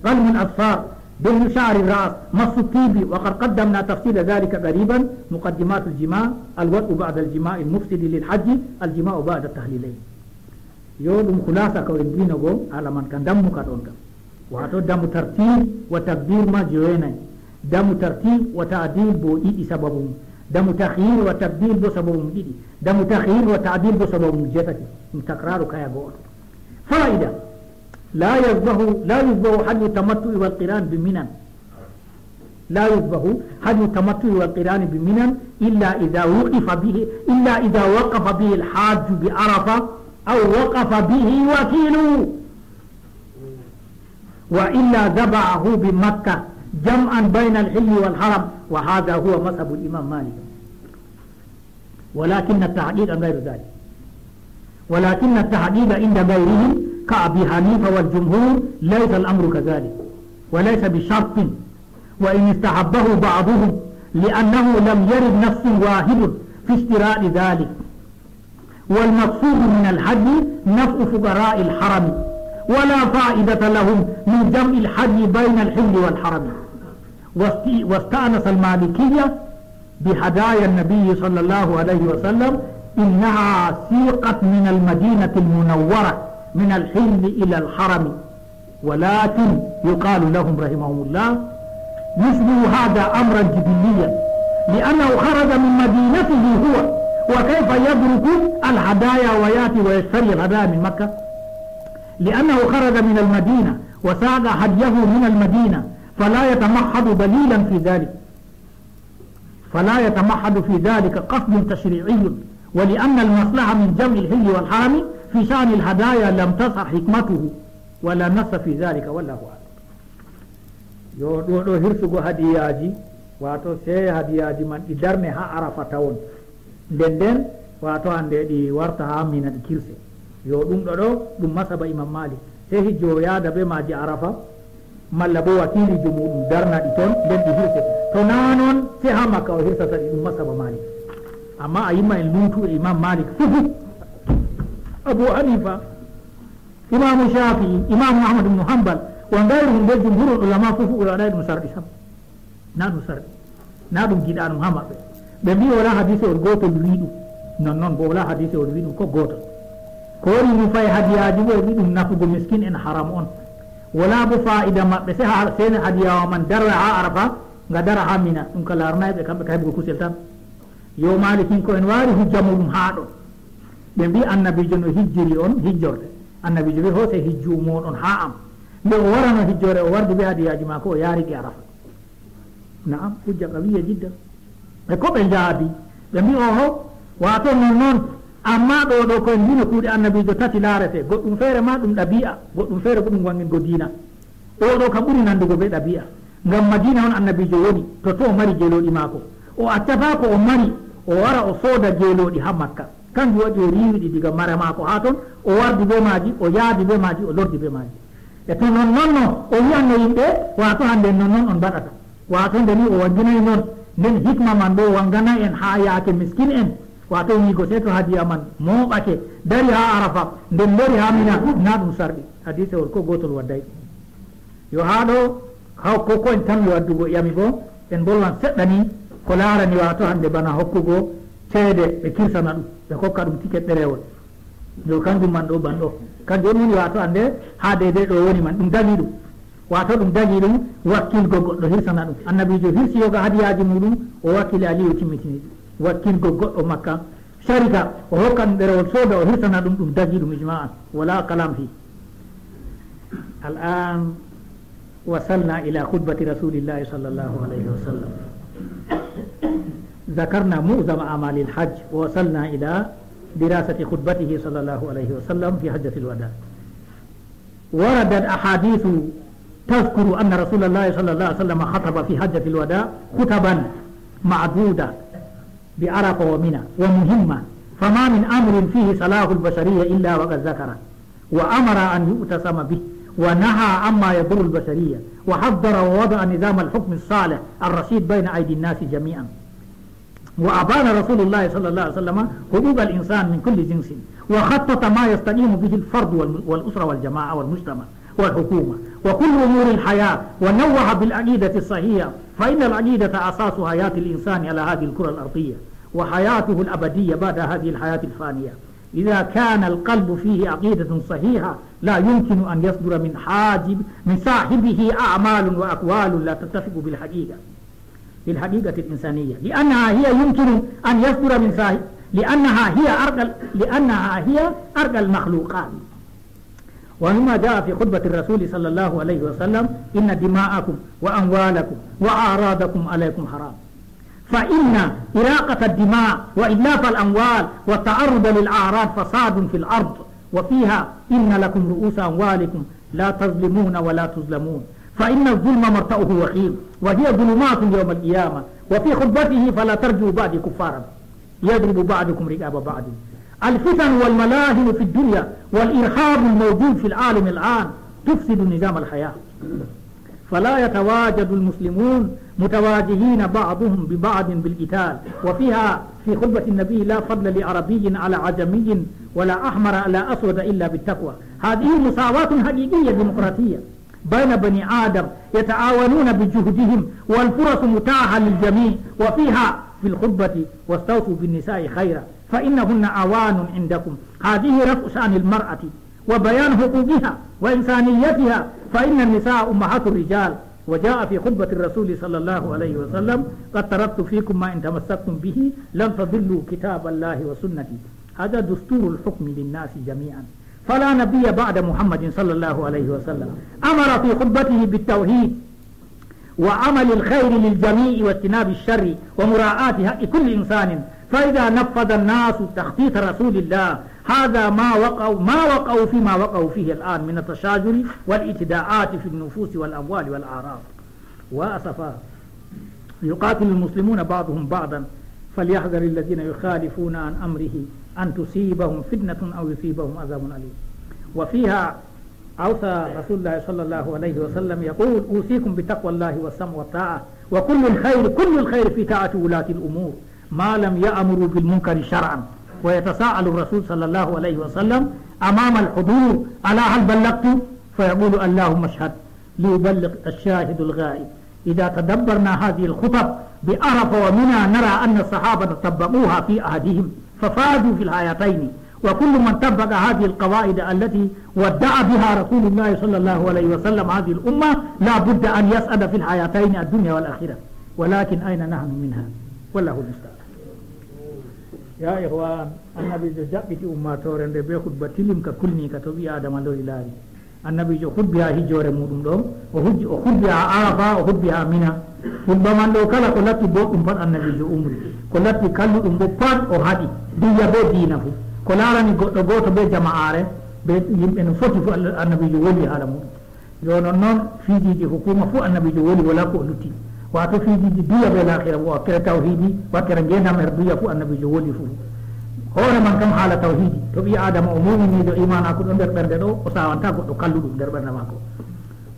قلم الأظفار، دهن شعر الرأس، مس الطيب، وقد قدمنا تفصيل ذلك قريبا، مقدمات الجماع، الوضع بعد الجماع المفسد للحج، الجماع بعد التحليلين. Yo ɗum khulasa ko en dino go, alaman ka dammu ka ɗon ka. Wato damu tartib wa taqdir ma jowenay. Damu tartib wa ta'dil bo ɗiɗi sababu mum. Damu takhir wa tabdil bo sababu mum ɗiɗi. Damu takhir wa ta'dil bo sababu mum jeetati. Ɗum takraru kaya go'oto. Fa'ida. La yuzbahu, la yuzbahu hadyu tamattu'i wal qiran bi Minan. لا يذبح هدي التمتع والقران بمنى إلا إذا وقف به، إلا إذا وقف به الحاج بعرفة أو وقف به وكيله، وإلا ذبحه بمكة جمعا بين الحل والحرم، وهذا هو مذهب الإمام مالك. ولكن التحقيق غير ذلك. ولكن التحقيق عند غيرهم كأبي حنيفة والجمهور ليس الأمر كذلك، وليس بشرط، وإن استحبه بعضهم، لأنه لم يرد نص واحد في اشتراط ذلك. والمقصود من الهدي نفع فقراء الحرم، ولا فائدة لهم من جمع الهدي بين الحل والحرم. واست-، واستأنس المالكية بهدايا النبي صلى الله عليه وسلم، إنها سيقت من المدينة المنورة من الحل إلى الحرم، ولكن يقال لهم رحمهم الله: يشبه هذا أمرا جبليا، لأنه خرج من مدينته هو، وكيف يترك الهدايا ويأتي ويشتري الهدايا من مكة؟ لأنه خرج من المدينة وساق هديه من المدينة، فلا يتمحض دليلا في ذلك. فلا يتمحض في ذلك قصد تشريعي، ولأن المصلحة من جمع الحل والحرم في شأن الهدايا لم تظهر حكمته ولا نص في ذلك، والله أعلم. Yo ɗo, ɗo hirsugo hadiyaaji, wato sey hadiyaaji man ɗi darne haa Arafa tawon. Nden nden, wato hande ɗi warta haa Mina ɗi kirse. Yo ɗum ɗo ɗo, ɗum masaba Imam Malik. Sey hijjo o yaada be maaji Arafa, malla bo wakiiliijo muuɗum darna ɗi ton, nden ɗi hirse. To naa non, sey haa Makka o hirsata ɗi, ɗum masaba Malik. Amma a yimma en luutu e Imam Malik fufu. Abu Hanifa, Imaamu Shafi'i, Imaamu Ahmad ibn Hanbal, wa gayruhum be jumhurul ulama fufu ɓe waɗay ɗum sarɗi sam. Na ɗum sarɗi. Na ɗum giɗaɗum haa maɓɓe. Ɓe mbi'i wala hadiisewol gootol wi'i ɗum. Non non bo wala hadiisewol wi'i ɗum ko gootol. Ko woni nufay hadiyaaji bo o wi'i ɗum nafugo miskin en haram on. Wala bo fa'ida maɓɓe sey ha, sey ne hadiyaawa man dara haa Arafa, nga dara haa Mina, ɗum ka laaranaay ɓe kamɓe ka heɓugo kusel tan. Yo Maalikinko'en waari hujja muuɗum haa ɗo. Ɓe mbi'i Annabiijo no hijjiri on hijjorde. Annabiijo wi'i hoosey hijju mooɗon haa am. Nde o warano hijjoore o wardi be hadiyaaji maako o yaari ɗi Arafa. Na'am, hujja qawiyya jiddan. E ko ɓe jaabi? Ɓe mbi'i, oho, waato non non, amma ɗo ɗo ko en mbino kuuɗe Annabiijo tati laarete, goɗɗum feere ma ɗum ɗabi'a, goɗɗum feere bo ɗum wangingo diina. Ɗo ɗo kam ɓuri nandugo be ɗabi'a. Ngam Madiina on Annabiijo woni, totton o mari geelooɗi maako. O accataa ko o mari, o wara o sooda geelooɗi haa Makka. Kanjum waɗi o riiwi ɗi diga mare maako haa ton, o wardi be maaji, o yaadi be maaji, o lordi be maaji. E to non non no o wi'anno yimɓe, waato hande non non on mbaɗata. Waato nde ni o wanginay non, nden hikma man bo wanganay en haa yaake miskin en. Waato wi'igo sey to hadiya man mooɓake, dari haa Arafa, nden lori haa Mina, na ɗum sarɗi. Hadiisewol ko gootol wadday. Yo haa ɗo, haw ko, ko en tammi waddugo ƴami bo, en bolwan seɗɗa ni ko laarani waato hande bana hokkugo ceede, ɓe kirsana ɗum, ɓe kokka ɗum tiket ɗereewol. Yo kanjum man ɗo ban ɗo. Kanjum on woni, waato, annde haa deydey ɗo woni man, ɗum dagi ɗum. Waato, ɗum dagi ɗum wakkilgo goɗɗo hirsana ɗum. Annabiijo hirsi yoga hadiyaaji muuɗum, o wakkili Aliyu timmitini ɗum. Wakkilgo goɗɗo Makka, sharika, o hokka ɗum ɗereewol sooda, o hirsana ɗum, ɗum dagi ɗum ijma'an. Wala kalam fi. الآن وصلنا إلى خطبة رسول الله صلى الله عليه وسلم. ذكرنا معظم أعمال الحج، ووصلنا إلى دراسة خطبته صلى الله عليه وسلم في حجة الوداع. وردت أحاديث تذكر أن رسول الله صلى الله عليه وسلم خطب في حجة الوداع خطبا معدودة بعرفة ومنى ومهمة، فما من أمر فيه صلاح البشرية إلا وقد ذكره، وأمر أن يعتصم به، ونهى عما يضر البشرية، وحذر ووضع نظام الحكم الصالح الرشيد بين أيدي الناس جميعا. وأبان رسول الله صلى الله عليه وسلم حقوق الإنسان من كل جنس، وخطط ما يستقيم به الفرد والم-، والأسرة والجماعة والمجتمع والحكومة وكل أمور الحياة، ونوه بالعقيدة الصحيحة، فإن العقيدة أساس حياة الإنسان على هذه الكرة الأرضية وحياته الأبدية بعد هذه الحياة الفانية. إذا كان القلب فيه عقيدة صحيحة، لا يمكن أن يصدر من حاجب، من صاحبه أعمال وأقوال لا تتفق بالحقيقة، بالحقيقة الإنسانية، لأنها هي يمكن أن يصدر من صاحب، لأنها هي أرقى، لأنها هي أرقى المخلوقات. ومما جاء في خطبة الرسول صلى الله عليه وسلم: إن دماءكم وأموالكم وأعراضكم عليكم حرام. فإن إراقة الدماء وإتلاف الأموال والتعرض للأعراض فساد في الأرض وفيها، إن لكم رؤوس أموالكم لا تظلمون ولا تظلمون، فإن الظلم مرتعه وخيم، وهي ظلمات يوم القيامة. وفي خطبته: فلا ترجعوا بعدي كفارا يضرب بعضكم رقاب بعض. الفتن والملاهن في الدنيا والإرهاب الموجود في العالم الآن تفسد نظام الحياة، فلا يتواجد المسلمون متواجهين بعضهم ببعض بالقتال. وفيها، في خطبة النبي: لا فضل لعربي على عجمي ولا أحمر على أسود إلا بالتقوى. هذه مساواة حقيقية ديمقراطية بين بني آدم يتعاونون بجهدهم، والفرص متاحة للجميع. وفيها في الخطبة: واستوصوا بالنساء خيرا فإنهن أعوان عندكم. هذه رفع شأن المرأة وبيان حقوقها وإنسانيتها، فإن النساء أمهات الرجال. وجاء في خطبة الرسول صلى الله عليه وسلم: قد تركت فيكم ما إن تمسكتم به لن تضلوا كتاب الله وسنتي. هذا دستور الحكم للناس جميعا، فلا نبي بعد محمد صلى الله عليه وسلم. أمر في خطبته بالتوحيد وعمل الخير للجميع واجتناب الشر ومراعاة حق كل إنسان. فإذا نفذ الناس تخطيط رسول الله، هذا ما وقعوا، ما وقعوا فيما وقعوا فيه الآن من التشاجر والاعتداءات في النفوس والأموال والأعراض. وأسفا، يقاتل المسلمون بعضهم بعضا، فليحذر الذين يخالفون عن أمره أن تصيبهم فتنة أو يصيبهم عذاب أليم. وفيها أوصى رسول الله صلى الله عليه وسلم يقول: أوصيكم بتقوى الله والسمع والطاعة، وكل الخير، كل الخير في طاعة ولاة الأمور ما لم يأمروا بالمنكر شرعا. ويتساءل الرسول صلى الله عليه وسلم أمام الحضور: ألا هل بلغت؟ فيقول: اللهم اشهد، ليبلغ الشاهد الغائب. إذا تدبرنا هذه الخطب بعرفة ومنى نرى أن الصحابة طبقوها في عهدهم ففازوا في الحياتين، وكل من طبق هذه القواعد التي ودع بها رسول الله صلى الله عليه وسلم هذه الأمة لا بد أن يسعد في الحياتين الدنيا والآخرة، ولكن أين نحن منها؟ والله المستعان. Ya ihwan, Annabiijo jaɓɓiti ummaatoore nde bee hutba tilimka kulniika to ɓii Aadama lori laari. Annabiijo hutbi haa hijoore muuɗum ɗo, o hujji, o hutbi haa Arafa, o hutbi haa Mina. Hutba man ɗo kala ko latti boɗɗum pat Annabiijo umri, ko latti kalluɗum boo pat o haɗi, diga bee diina fuu. Ko laarani goɗɗo gooto bee jama'aare, bee yimɓe no foti fuu Allah, Annabiijo woli haala muuɗum. Yo non non fiijiiji hukuma fuu Annabiijo woli, walaa ko o lutti. Waato fiijiiji duya bee laakhira, wakkere tawhiidi, wakkere ngeendam her duya fuu Annabiijo woli fuu. Hoore man kam haala tawhiidi, to ɓii Aadama o muuminiijo, iimaanaaku ɗo nder ɓernde ɗo, o saawantaa goɗɗo kalluɗum nder ɓernde maako.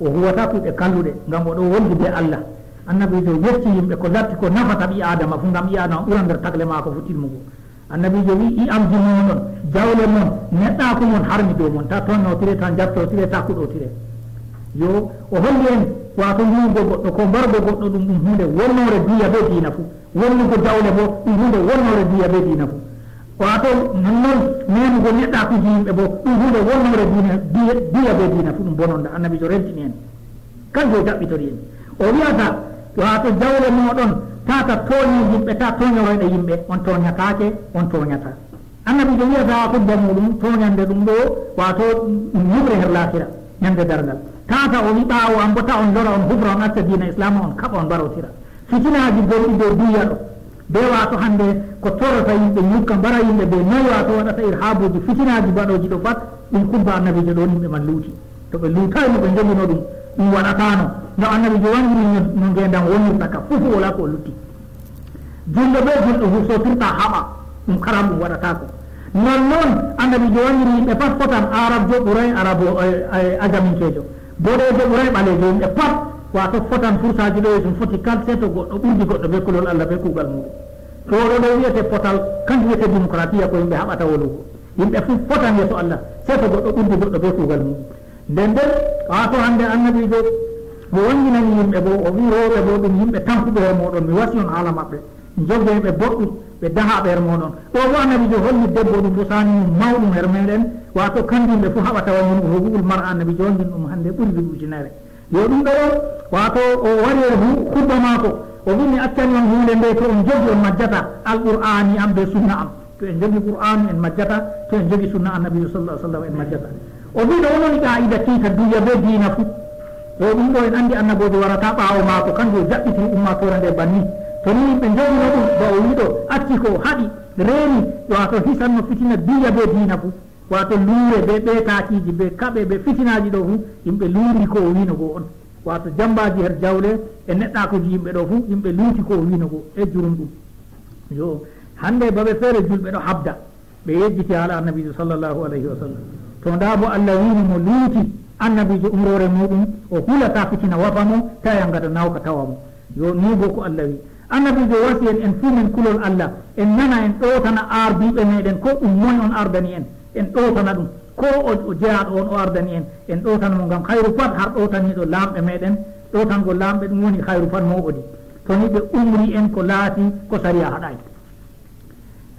O huwataa kuuɗe kalluɗe, ngam o ɗo wondi bee Allah. Annabiijo yecci yimɓe ko latti ko nafata ɓii Aadama fuu, ngam ɓii Aadama ɓura nder tagle maako fuu timmugo. Annabiijo wi'i, "I'amji mooɗon, jawle mon, neɗɗaaku mon harmi dow mon, taa tonnotire, taa njattotire, taa kuɗotire." Yo, o holli en Waato, luugo goɗɗo, ko mbargo goɗɗo, ɗum, ɗum huunde wonnoore duya bee diina fuu. Wonnugo jawle boo, ɗum huunde wonnoore duya bee diina fuu. Waato, nonnon, memugo neɗɗaakuuji yimɓe boo, ɗum huunde wonnoore diina, duya, duya bee diina fuu, ɗum bononda. Annabiijo rentini en. Kanko o jaɓɓitori en. O wi'ata, waato, jawle mooɗon, taa ka tooñe yimɓe, taa tooñoroyɗe yimɓe, on tooñataake, on tooñataa. Annabiijo wi'ata haa khutba muuɗum, tooñannde ɗum ɗo, waato, ɗum nyiɓre her laakira, ñande darngal. Tata o wi' ɓaawo am bo ta on lora, on hufra, on acca diina Islaama, on kaɓa, on mbarotira. Fitinaaji gonɗi dow duya ɗo, be waato hande ko torrata yimɓe, nyukka, mbara yimɓe, be noy waato waɗata irhaabuuji, fitinaaji baɗooji ɗo pat, ɗum khutba Annabiijo ɗon yimɓe man luuti. To ɓe luutaay no ɓe njogino ɗum, ɗum waɗataano. No Annabiijo wangini no, no ngeendam wonirta ka fuu, fuu walaa ko o lutti. Julɗo be julɗo husotirta haɓa, ɗum karam, ɗum waɗataako. Nonnon Annabiijo wangini yimɓe pat fotan, Arabjo ɓuray Arabo, eh, eh, Ajaminkeejo, boɗeejo ɓuray ɓaleejo, yimɓe pat waato fotan fursaaji ɗo yeeso foti kal, sey to goɗɗo ɓurdi goɗɗo be kulol Allah be kuugal muuɗum. Ɗo, ɗo, ɗo wi'ete potal, kanjum wi'ete dimokuraatiya, ko yimɓe haɓata wolugo. Yimɓe fuu fotan yeeso Allah, sey to goɗɗo ɓurdi goɗɗo be kuugal muuɗum. Nden nden, waato hande Annabiijo o wanginani yimɓe boo, o wi'i rewɓe boo ɗum yimɓe tampuɓe her mooɗon, mi wasi on haala maɓɓe. Njogee ɓe boɗɗum, ɓe dahaaɓe her mooɗon. Ɗo boo Annabiijo holli debbo ɗum rusaani mum mawɗum her meeɗen, waato kanjum ɓe fuu haɓata wangingo huquuqul mar'a, Annabiijo wangini ɗum hande ɓuri duuɓi ujunere. Yo ɗum ɗo, waato o wari e hu-, khutba maako, o wi'i mi accani on huunde nde to on njogi on majjata, Alqur'aani am be sunna am. To en njogi Qur'aanu, en majjata, to en njogi sunna Annabiijo sallallahu alaihi wasallam, en majjata. O wi'i ɗo wononi qaa'ida kiita duya be diina fuu. Ɗo ɗum ɗo en anndi annaboojo warata ɓaawo maako, kanko o jaɓɓiti ummaatoore nde banni. To ni yimɓe njogino ɗum, ba o wi'i ɗo, acci ko o haɗi, reeni, waato hisanno fitina duya be diina fuu. Waato luure be ɓeetaakiiji be kaɓe be fitinaaji ɗo fuu, yimɓe luuri ko o wi'no go on. Waato jambaaji her jawle e neɗɗaakuuji yimɓe ɗo fuu, yimɓe luuti ko o wi'no go e jurumɗum. Yo, hande babe feere julɓe ɗo habda, ɓe yejjiti haala Annabiijo sallallahu alaihi wasallam. To ndaa bo Allah wi'ni mo luuti, Annabiijo umroore muuɗum, o hulataa fitina wafa mo, taa yangata nawka tawa mo. Yo, ni bo ko Allah wi'i. Annabiijo wasi en, en fuu men kulol Allah, en nana, en ɗowtana ardiiɓe meeɗen, ko ɗum moy on ardani en, en ɗowtana ɗum. Ko o, o jeyaaɗo on o ardani en, en ɗowtana mo ngam khayru pat, har ɗowtaniiɗo laamɓe meeɗen. Ɗowtangol laamɓe ɗum woni khayru pat mawɗo di. To ni ɓe umri en ko laati ko sariya haɗaay.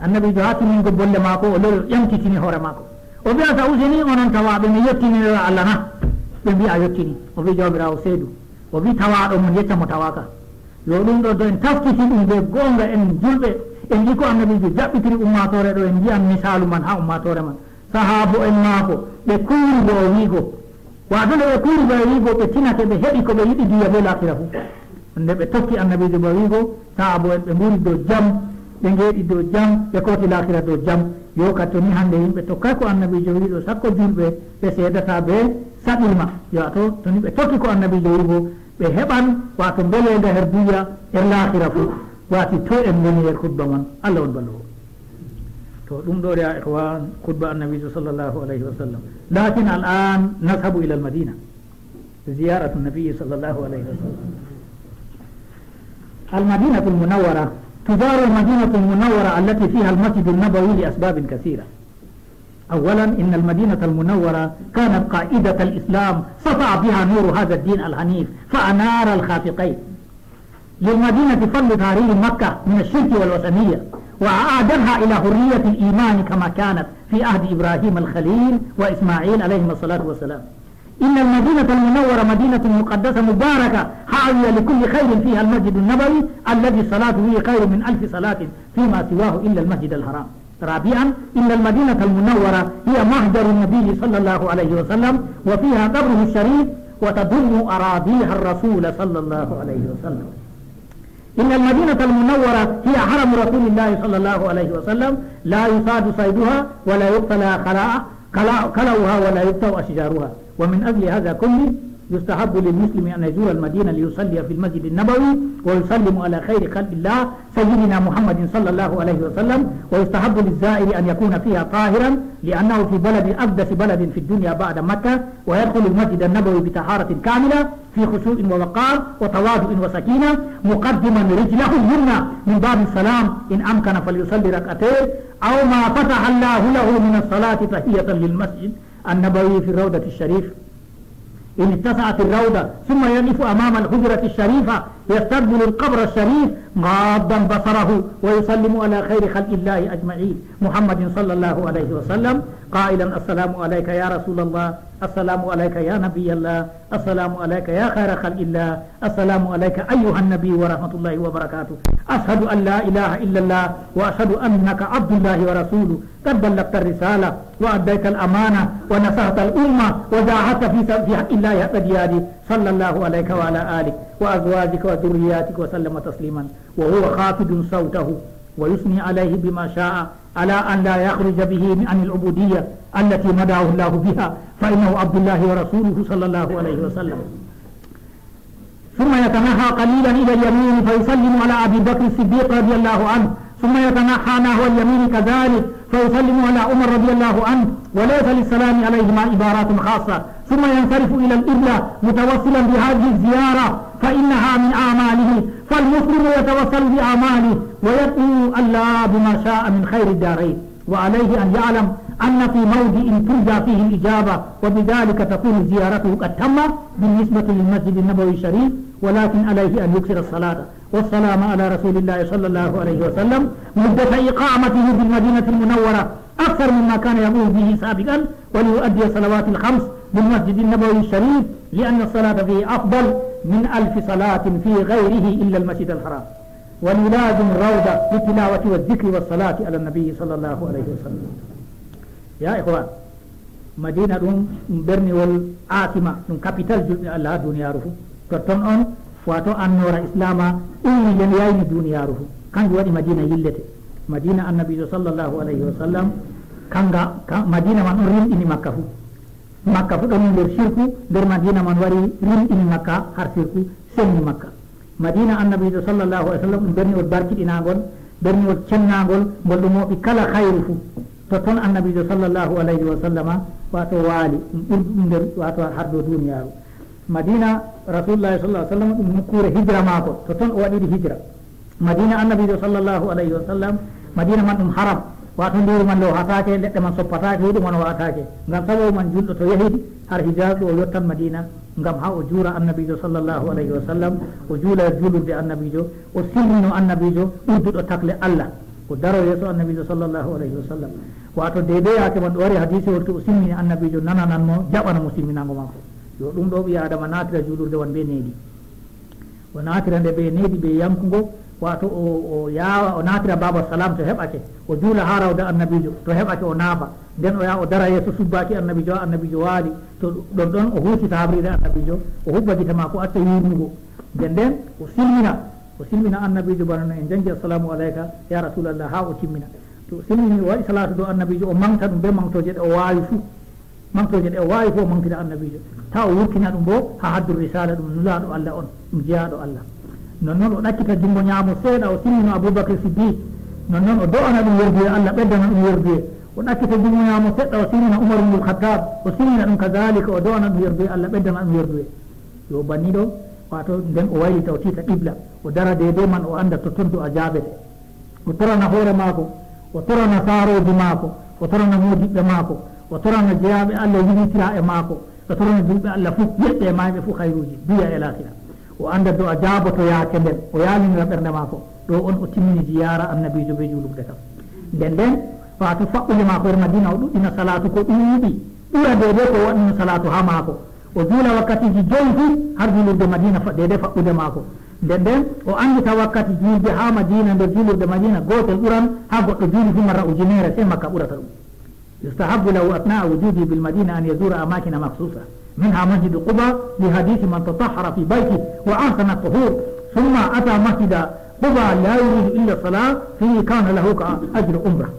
Annabiijo haa timingo bolle maako, o lori, o ƴamtitini hoore maako. O wi'a, "Sa usini onon tawaaɓe, mi yottinira Allah na?" Ɓe mbi'a, "A yottini." O wi'i, "Jawmiraawo, seedu." O wi'i, "Tawaaɗo mon yecca mo tawaaka." Yo ɗum ɗo, to en taskiti ɗum be goonga, en julɓe, en ngi ko Annabiijo jaɓɓitiri ummaatoore ɗo, en ngi'an misaalu man haa ummaatoore man. Sahaabo'en maako, ɓe kuuri bo o wi'igo. Waato nde ɓe kuuri bo o wi'igo, ɓe tinake, ɓe heɓi ko ɓe yiɗi dunya be laakira fuu. Nde ɓe tokki Annabiijo ba wi'igo, sahaabo'en ɓe nguuri dow jam, ɓe ngeeɗi dow jam, ɓe kooti laakira dow jam. Yo ka to ni hande yimɓe tokkay ko Annabiijo wi'i ɗo, sakko julɓe, ɓe seedataa be saɗirma. Yo to, to ni ɓe tokki ko Annabiijo wi'igo, ɓe heɓan, waato, mbeleeɗe her dunya, her laakira fuu. Waati to en ngoni her khutba man, Allah on ballowo. To ɗum ɗo, ya ikhwan, khutba Annabiijo sallallahu alaihi wasallam. Lakin al'an nadhhabu ila al-Madina. زيارة النبي صلى الله عليه وسلم. المدينة المنورة. تزار المدينة المنورة التي فيها المسجد النبوي لأسباب كثيرة. أولا، إن المدينة المنورة كانت قائدة الإسلام، سطع بها نور هذا الدين الحنيف، فأنار الخافقين. للمدينة فضل تحرير مكة من الشرك والوثنية، وأعادتها إلى حرية الإيمان كما كانت في عهد إبراهيم الخليل وإسماعيل عليهما الصلاة والسلام. إن المدينة المنورة مدينة مقدسة مباركة، حاوية لكل خير، فيها المسجد النبوي الذي الصلاة فيه خير من ألف صلاة فيما سواه إلا المسجد الحرام. رابعا، إن المدينة المنورة هي مهجر النبي صلى الله عليه وسلم، وفيها قبره الشريف، وتضم أراضيها الرسول صلى الله عليه وسلم. إن المدينة المنورة هي حرم رسول الله صلى الله عليه وسلم، لا يصاد صيدها ولا يقتلى خلاء-، خلاء-، خلؤها ولا يقطع أشجارها. ومن أجل هذا كله يستحب للمسلم أن يزور المدينة ليصلي في المسجد النبوي ويسلم على خير خلق الله سيدنا محمد صلى الله عليه وسلم، ويستحب للزائر أن يكون فيها طاهرا، لأنه في بلد، أقدس بلد في الدنيا بعد مكة، ويدخل المسجد النبوي بطهارة كاملة في خشوع ووقار وتواضع وسكينة، مقدما رجله اليمنى من باب السلام إن أمكن، فليصلي ركعتين أو ما فتح الله له من الصلاة تحية للمسجد النبوي في الروضة الشريف. إن اتسعت الروضة، ثم يقف أمام الحجرة الشريفة يستقبل القبر الشريف غاضا بصره ويسلم على خير خلق الله أجمعين، محمد صلى الله عليه وسلم، قائلا: السلام عليك يا رسول الله، السلام عليك يا نبي الله، السلام عليك يا خير خلق الله، السلام عليك أيها النبي ورحمة الله وبركاته. أشهد أن لا إله إلا الله وأشهد أنك عبد الله ورسوله. قد بلغت الرسالة وأديت الأمانة ونصحت الأمة وجاهدت في س-، في حق الله حق جهاده، صلى الله عليك وعلى آلك وأزواجك وذرياتك وسلم تسليما. وهو خافض صوته ويثني عليه بما شاء على أن لا يخرج به عن العبودية التي مدحه الله بها، فإنه عبد الله ورسوله، صلى الله عليه وسلم. ثم يتنحى قليلا إلى اليمين فيسلم على أبي بكر الصديق رضي الله عنه، ثم يتنحى نحو اليمين كذلك فيسلم على عمر رضي الله عنه، وليس للسلام عليهما عبارات خاصة، ثم ينصرف إلى القبلة متوسلا بهذه الزيارة فإنها من أعماله، فالمسلم يتوسل بأعماله ويدعو الله بما شاء من خير الدارين. وعليه أن يعلم أن في موضع ترجى فيه الإجابة، وبذلك تكون زيارته قد تمت بالنسبة للمسجد النبوي الشريف، ولكن عليه أن يكثر الصلاة والسلام على رسول الله صلى الله عليه وسلم مدة إقامته بالمدينة المنورة أكثر مما كان يقوم به سابقا، وليؤدي الصلوات الخمس بالمسجد النبوي الشريف، لأن الصلاة فيه أفضل من ألف صلاة في غيره إلا المسجد الحرام. وليلازم الروضة بالتلاوة والذكر والصلاة على النبي صلى الله عليه وسلم. Ya ikhwan, Madina ɗum, ɗum berniwol asima, ɗum capital julɓe Allah ha duniyaaru fu. Totton on, wato annoora Islama ummi nden yayni duniyaaru fu. Kanjum waɗi Madina yillete. Madina Annabiijo sallallahu alayhi wa sallam, kanga, ka, Madina man on rimɗini Makka fu. Makka fu ɗon nder shirku, nder Madina man wari rimɗini Makka har shirku, senni Makka. Madina Annabiijo sallallahu alayhi wa sallam ɗum berniwol barkiɗinaangol, berniwol cennaangol, ngol ɗum mooɓi kala khayru fu. Totton Annabiijo sallallahu alayhi wa sallama wato waali, ɗum ɓurɗum nder wato har dow duniyaaru. Madina Rasulullahi sallallahu alayhi wa sallam ɗum nokkuure hijra maako, totton o waɗiri hijra. Madina Annabiijo sallallahu alayhi wa sallam, Madina man ɗum haram, wato ndiyam man loohataake, leɗɗe man soppataake, huɗo man wa'ataake. Ngam sababu man julɗo to yahi har Hijaz ɗo o yottan Madina, ngam ha o juura Annabiijo sallallahu alayhi wa sallam, o juula juulurde Annabiijo, o sirrino Annabiijo ɓurduɗo takle Allah, o daro yeeso Annabiijo sallallahu alayhi wa sallam. Wato deydey yaake man ɗo wari hadiisewol to o simmini Annabiijo nananan mo, jaɓana mo simminaango maako. Yo ɗum ɗo ɓii Aadama naatira juulurde wan be needi. O naatira nde be needi be yankugo, wato o, o yaawa, o naatira Baaba Salam to heɓake, o juula ha rawda Annabiijo to heɓake, o naafa. Nden o yaha o dara yeeso subbaaki Annabiijo ha Annabiijo waali, to ɗon ɗon o huusita habriide Annabiijo, o hubba gite maako acca yurnugo. Nden nden o silmina, o silmina Annabiijo bana no en jangi, "Assalamu alayka ya Rasulallah," ha o timmina. To o silmini o waɗi salaatu dow Annabiijo, o maŋgta ɗum be maŋgtooje ɗe o waawi fuu. Maŋgtooje ɗe o waawi fof o maŋgtira Annabiijo, tawa o wurtina ɗum boo haa haddu risaala, ɗum nulaaɗo Allah on, ɗum jeyaaɗo Allah. Nonnon o ɗakkita junngo nyaamo seeɗa, o silmino Abubakar Siddiq. Nonnon o do'ana ɗum yerduye, Allah ɓeddana ɗum yerduye. O ɗakkita junngo nyaamo seɗɗa, o silmina Umar ibnul Khattab, o silmina ɗum kazaalika, o do'ana ɗum yerduye, Allah ɓeddana ɗum yerduye. Yo banni ɗo, waato nden o waylita, o tiita qibla, o dara deydey man, o annda to ton du'a jaabete. O torana hoore maako, o torana saarooji maako, o torana moodiɓɓe maako, o torana jeyaaɓe Allah yiɗitiraaɓe maako, o torana julɓe Allah fuu, yeɓɓe e maayɓe fuu hayruuji, dunya e laakira. O annda do'a jaaboto yaake nden, o yaalinira ɓernde maako. Ɗo on o timmini ziyaara Annabiijo bee juulurde kam. Nden nden, waato faɓɓude maako her Madiina, o ɗuɗɗina salaatu ko ɗuuɗi, ɓura deydey ko o waɗino salaatu haa maako. O juula wakkatiiji jowi fuu har juulurde Madiina fa-, deydey faɓɓude maako. Nden nden, o anndita wakkati juulde haa Madiina, nder juulurde Madiina gootel ɓuran haa goɗɗo juuli fuu marra ujineere, sey Makka ɓurata ɗum. يستحب له أثناء وجوده بالمدينة أن يزور أماكن مخصوصة، منها مسجد قباء، لحديث من تطهر في بيته وأحسن الطهور، ثم أتى مسجد قباء لا يريد إلا الصلاة فيه كان له كأجر عمرة.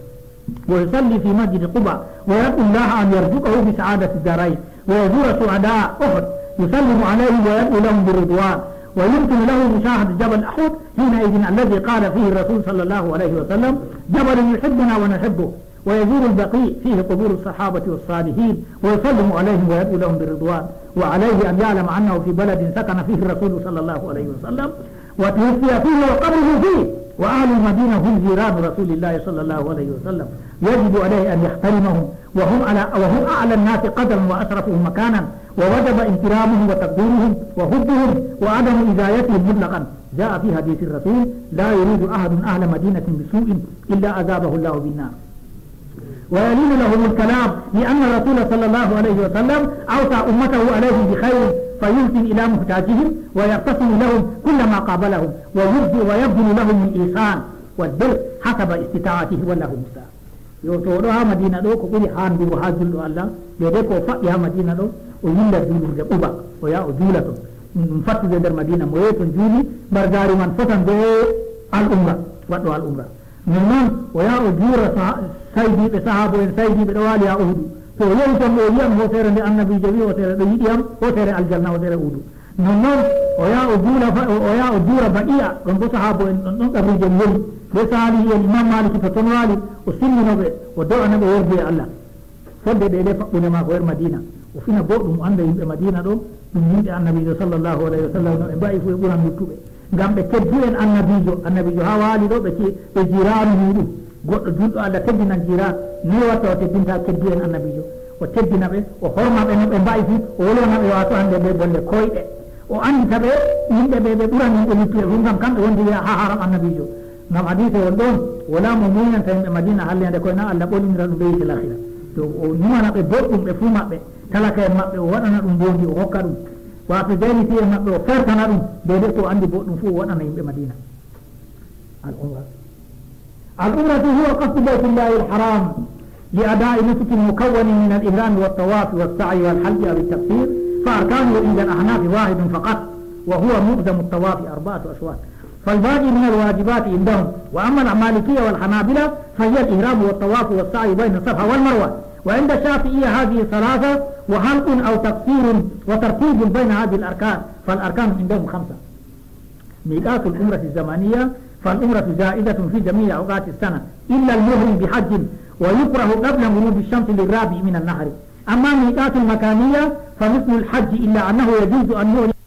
ويصلي في مسجد قباء ويدعو الله أن يرزقه بسعادة الدارين، ويزور شهداء أحد يسلم عليهم ويدعو لهم بالرضوان، ويمكن له مشاهدة جبل أحد حينئذ الذي قال فيه الرسول صلى الله عليه وسلم: "جبل يحبنا ونحبه"، ويزور البقيع فيه قبور الصحابة والصالحين ويسلم عليهم ويدعو لهم بالرضوان، وعليه أن يعلم أنه في بلد سكن فيه الرسول صلى الله عليه وسلم وتوفي فيه وقبره فيه، وأهل المدينة هم جيران رسول الله صلى الله عليه وسلم، يجب عليه أن يحترمهم، وهم على، وهم أعلى الناس قدرا وأشرفهم مكانا، ووجب احترامهم وتقديرهم وحبهم وعدم إذايتهم مطلقا. جاء في حديث الرسول: "لا يريد أحد أهل مدينة بسوء إلا أذابه الله بالنار." ويلين لهم الكلام، لأن الرسول صلى الله عليه وسلم أوصى أمته عليهم بخير، فيحسن إلى محتاجهم ويبتسم لهم كلما قابلهم، ويبذل، ويبذل لهم الإحسان والبر حسب استطاعته، والله المستعان. Yo, to o ɗo haa Madiina ɗo, ko ɓuri haandugo haa julɗo Allah, deydey ko o faɗɗi haa Madiina ɗo, o yilla juulirde Quba, o yaha o juula ton. Ɗum, ɗum fattude nder Madiina, mo yehi ton juuli, mbarjaari man fotan bee al-umra, waɗɗo al-umra. Nonnon o yaha o juura saha-, saydiiɓe, sahaabo'en saydiiɓe ɗo waali haa Uhudu. To o yehi ton ɗo, o yi'an hooseere nde Annabiijo wi'i hooseere ɗo yiɗi am, hooseere aljanna, hooseere Uhudu. Nonnon o yaha o juula fa-, o, o yaha o juura Baqiya, ɗon boo sahaabo'en ɗon, ɗon qabriijo on woni. Bee saalihi'en, Imaam Maaliki to ton waali, o sillino ɓe, o do'ana ɓe yerduye Allah. Fodde deydey faɓɓunde maako nder Madiina, o fina booɗɗum, o annda yimɓe Madiina ɗo, ɗum yimɓe Annabiijo sallallahu alayhi wa sallam, no ɓe mba'i fuu ɓe ɓuran luttuɓe. Ngam ɓe teddu'en Annabiijo, Annabiijo haa waali ɗo, ɓe ci-, ɓe jiiraanu muuɗum. Goɗɗo julɗo Allah teddinan jiiraan, noy watta o teddinta teddu'en Annabiijo? O teddina ɓe, o horma ɓe no ɓe mba'i fuu, o wolwana ɓe waato hande bee bolle koyɗe. O anndita ɓe, yimɓe ɓe, ɓe ɓuran yimɓe luttuɓe fuu, ngam kamɓe wondi haa haram Annabiijo. Ngam hadiisewol ɗon, walaa mo munyanta yimɓe Madiina halleende koy, naa Allah ɓolinira ɗum bee yiite laahira. To o numana ɓe boɗɗum ɓe fuu maɓɓe, talaka'en maɓɓe, o waɗana ɗum mboondi, o hokka ɗum. Waato jayniiɓe maɓɓe, o fertana ɗum, deydey ko o anndi boɗɗum fuu, o waɗana yimɓe Madiina. العمرة. العمرة هو قصد بيت الله الحرام لأداء نسك مكون من الإحرام والطواف والسعي والحلق أو التقصير، فأركانه عند الأحناف واحد فقط، وهو معظم الطواف أربعة أشواط، فالباقي من الواجبات عندهم. وأما المالكية والحنابلة فهي الإحرام والطواف والسعي بين الصفا والمروة، وعند الشافعية هذه الثلاثة وحلق أو تقصير وترتيب بين هذه الأركان، فالأركان عندهم خمسة. ميقات العمرة الزمانية، فالعمرة جائزة في جميع أوقات السنة إلا المحرم بحج، ويكره قبل غروب الشمس للرابع من النحر. أما ميقات المكانية فمثل الحج، إلا أنه يجوز أن يحرم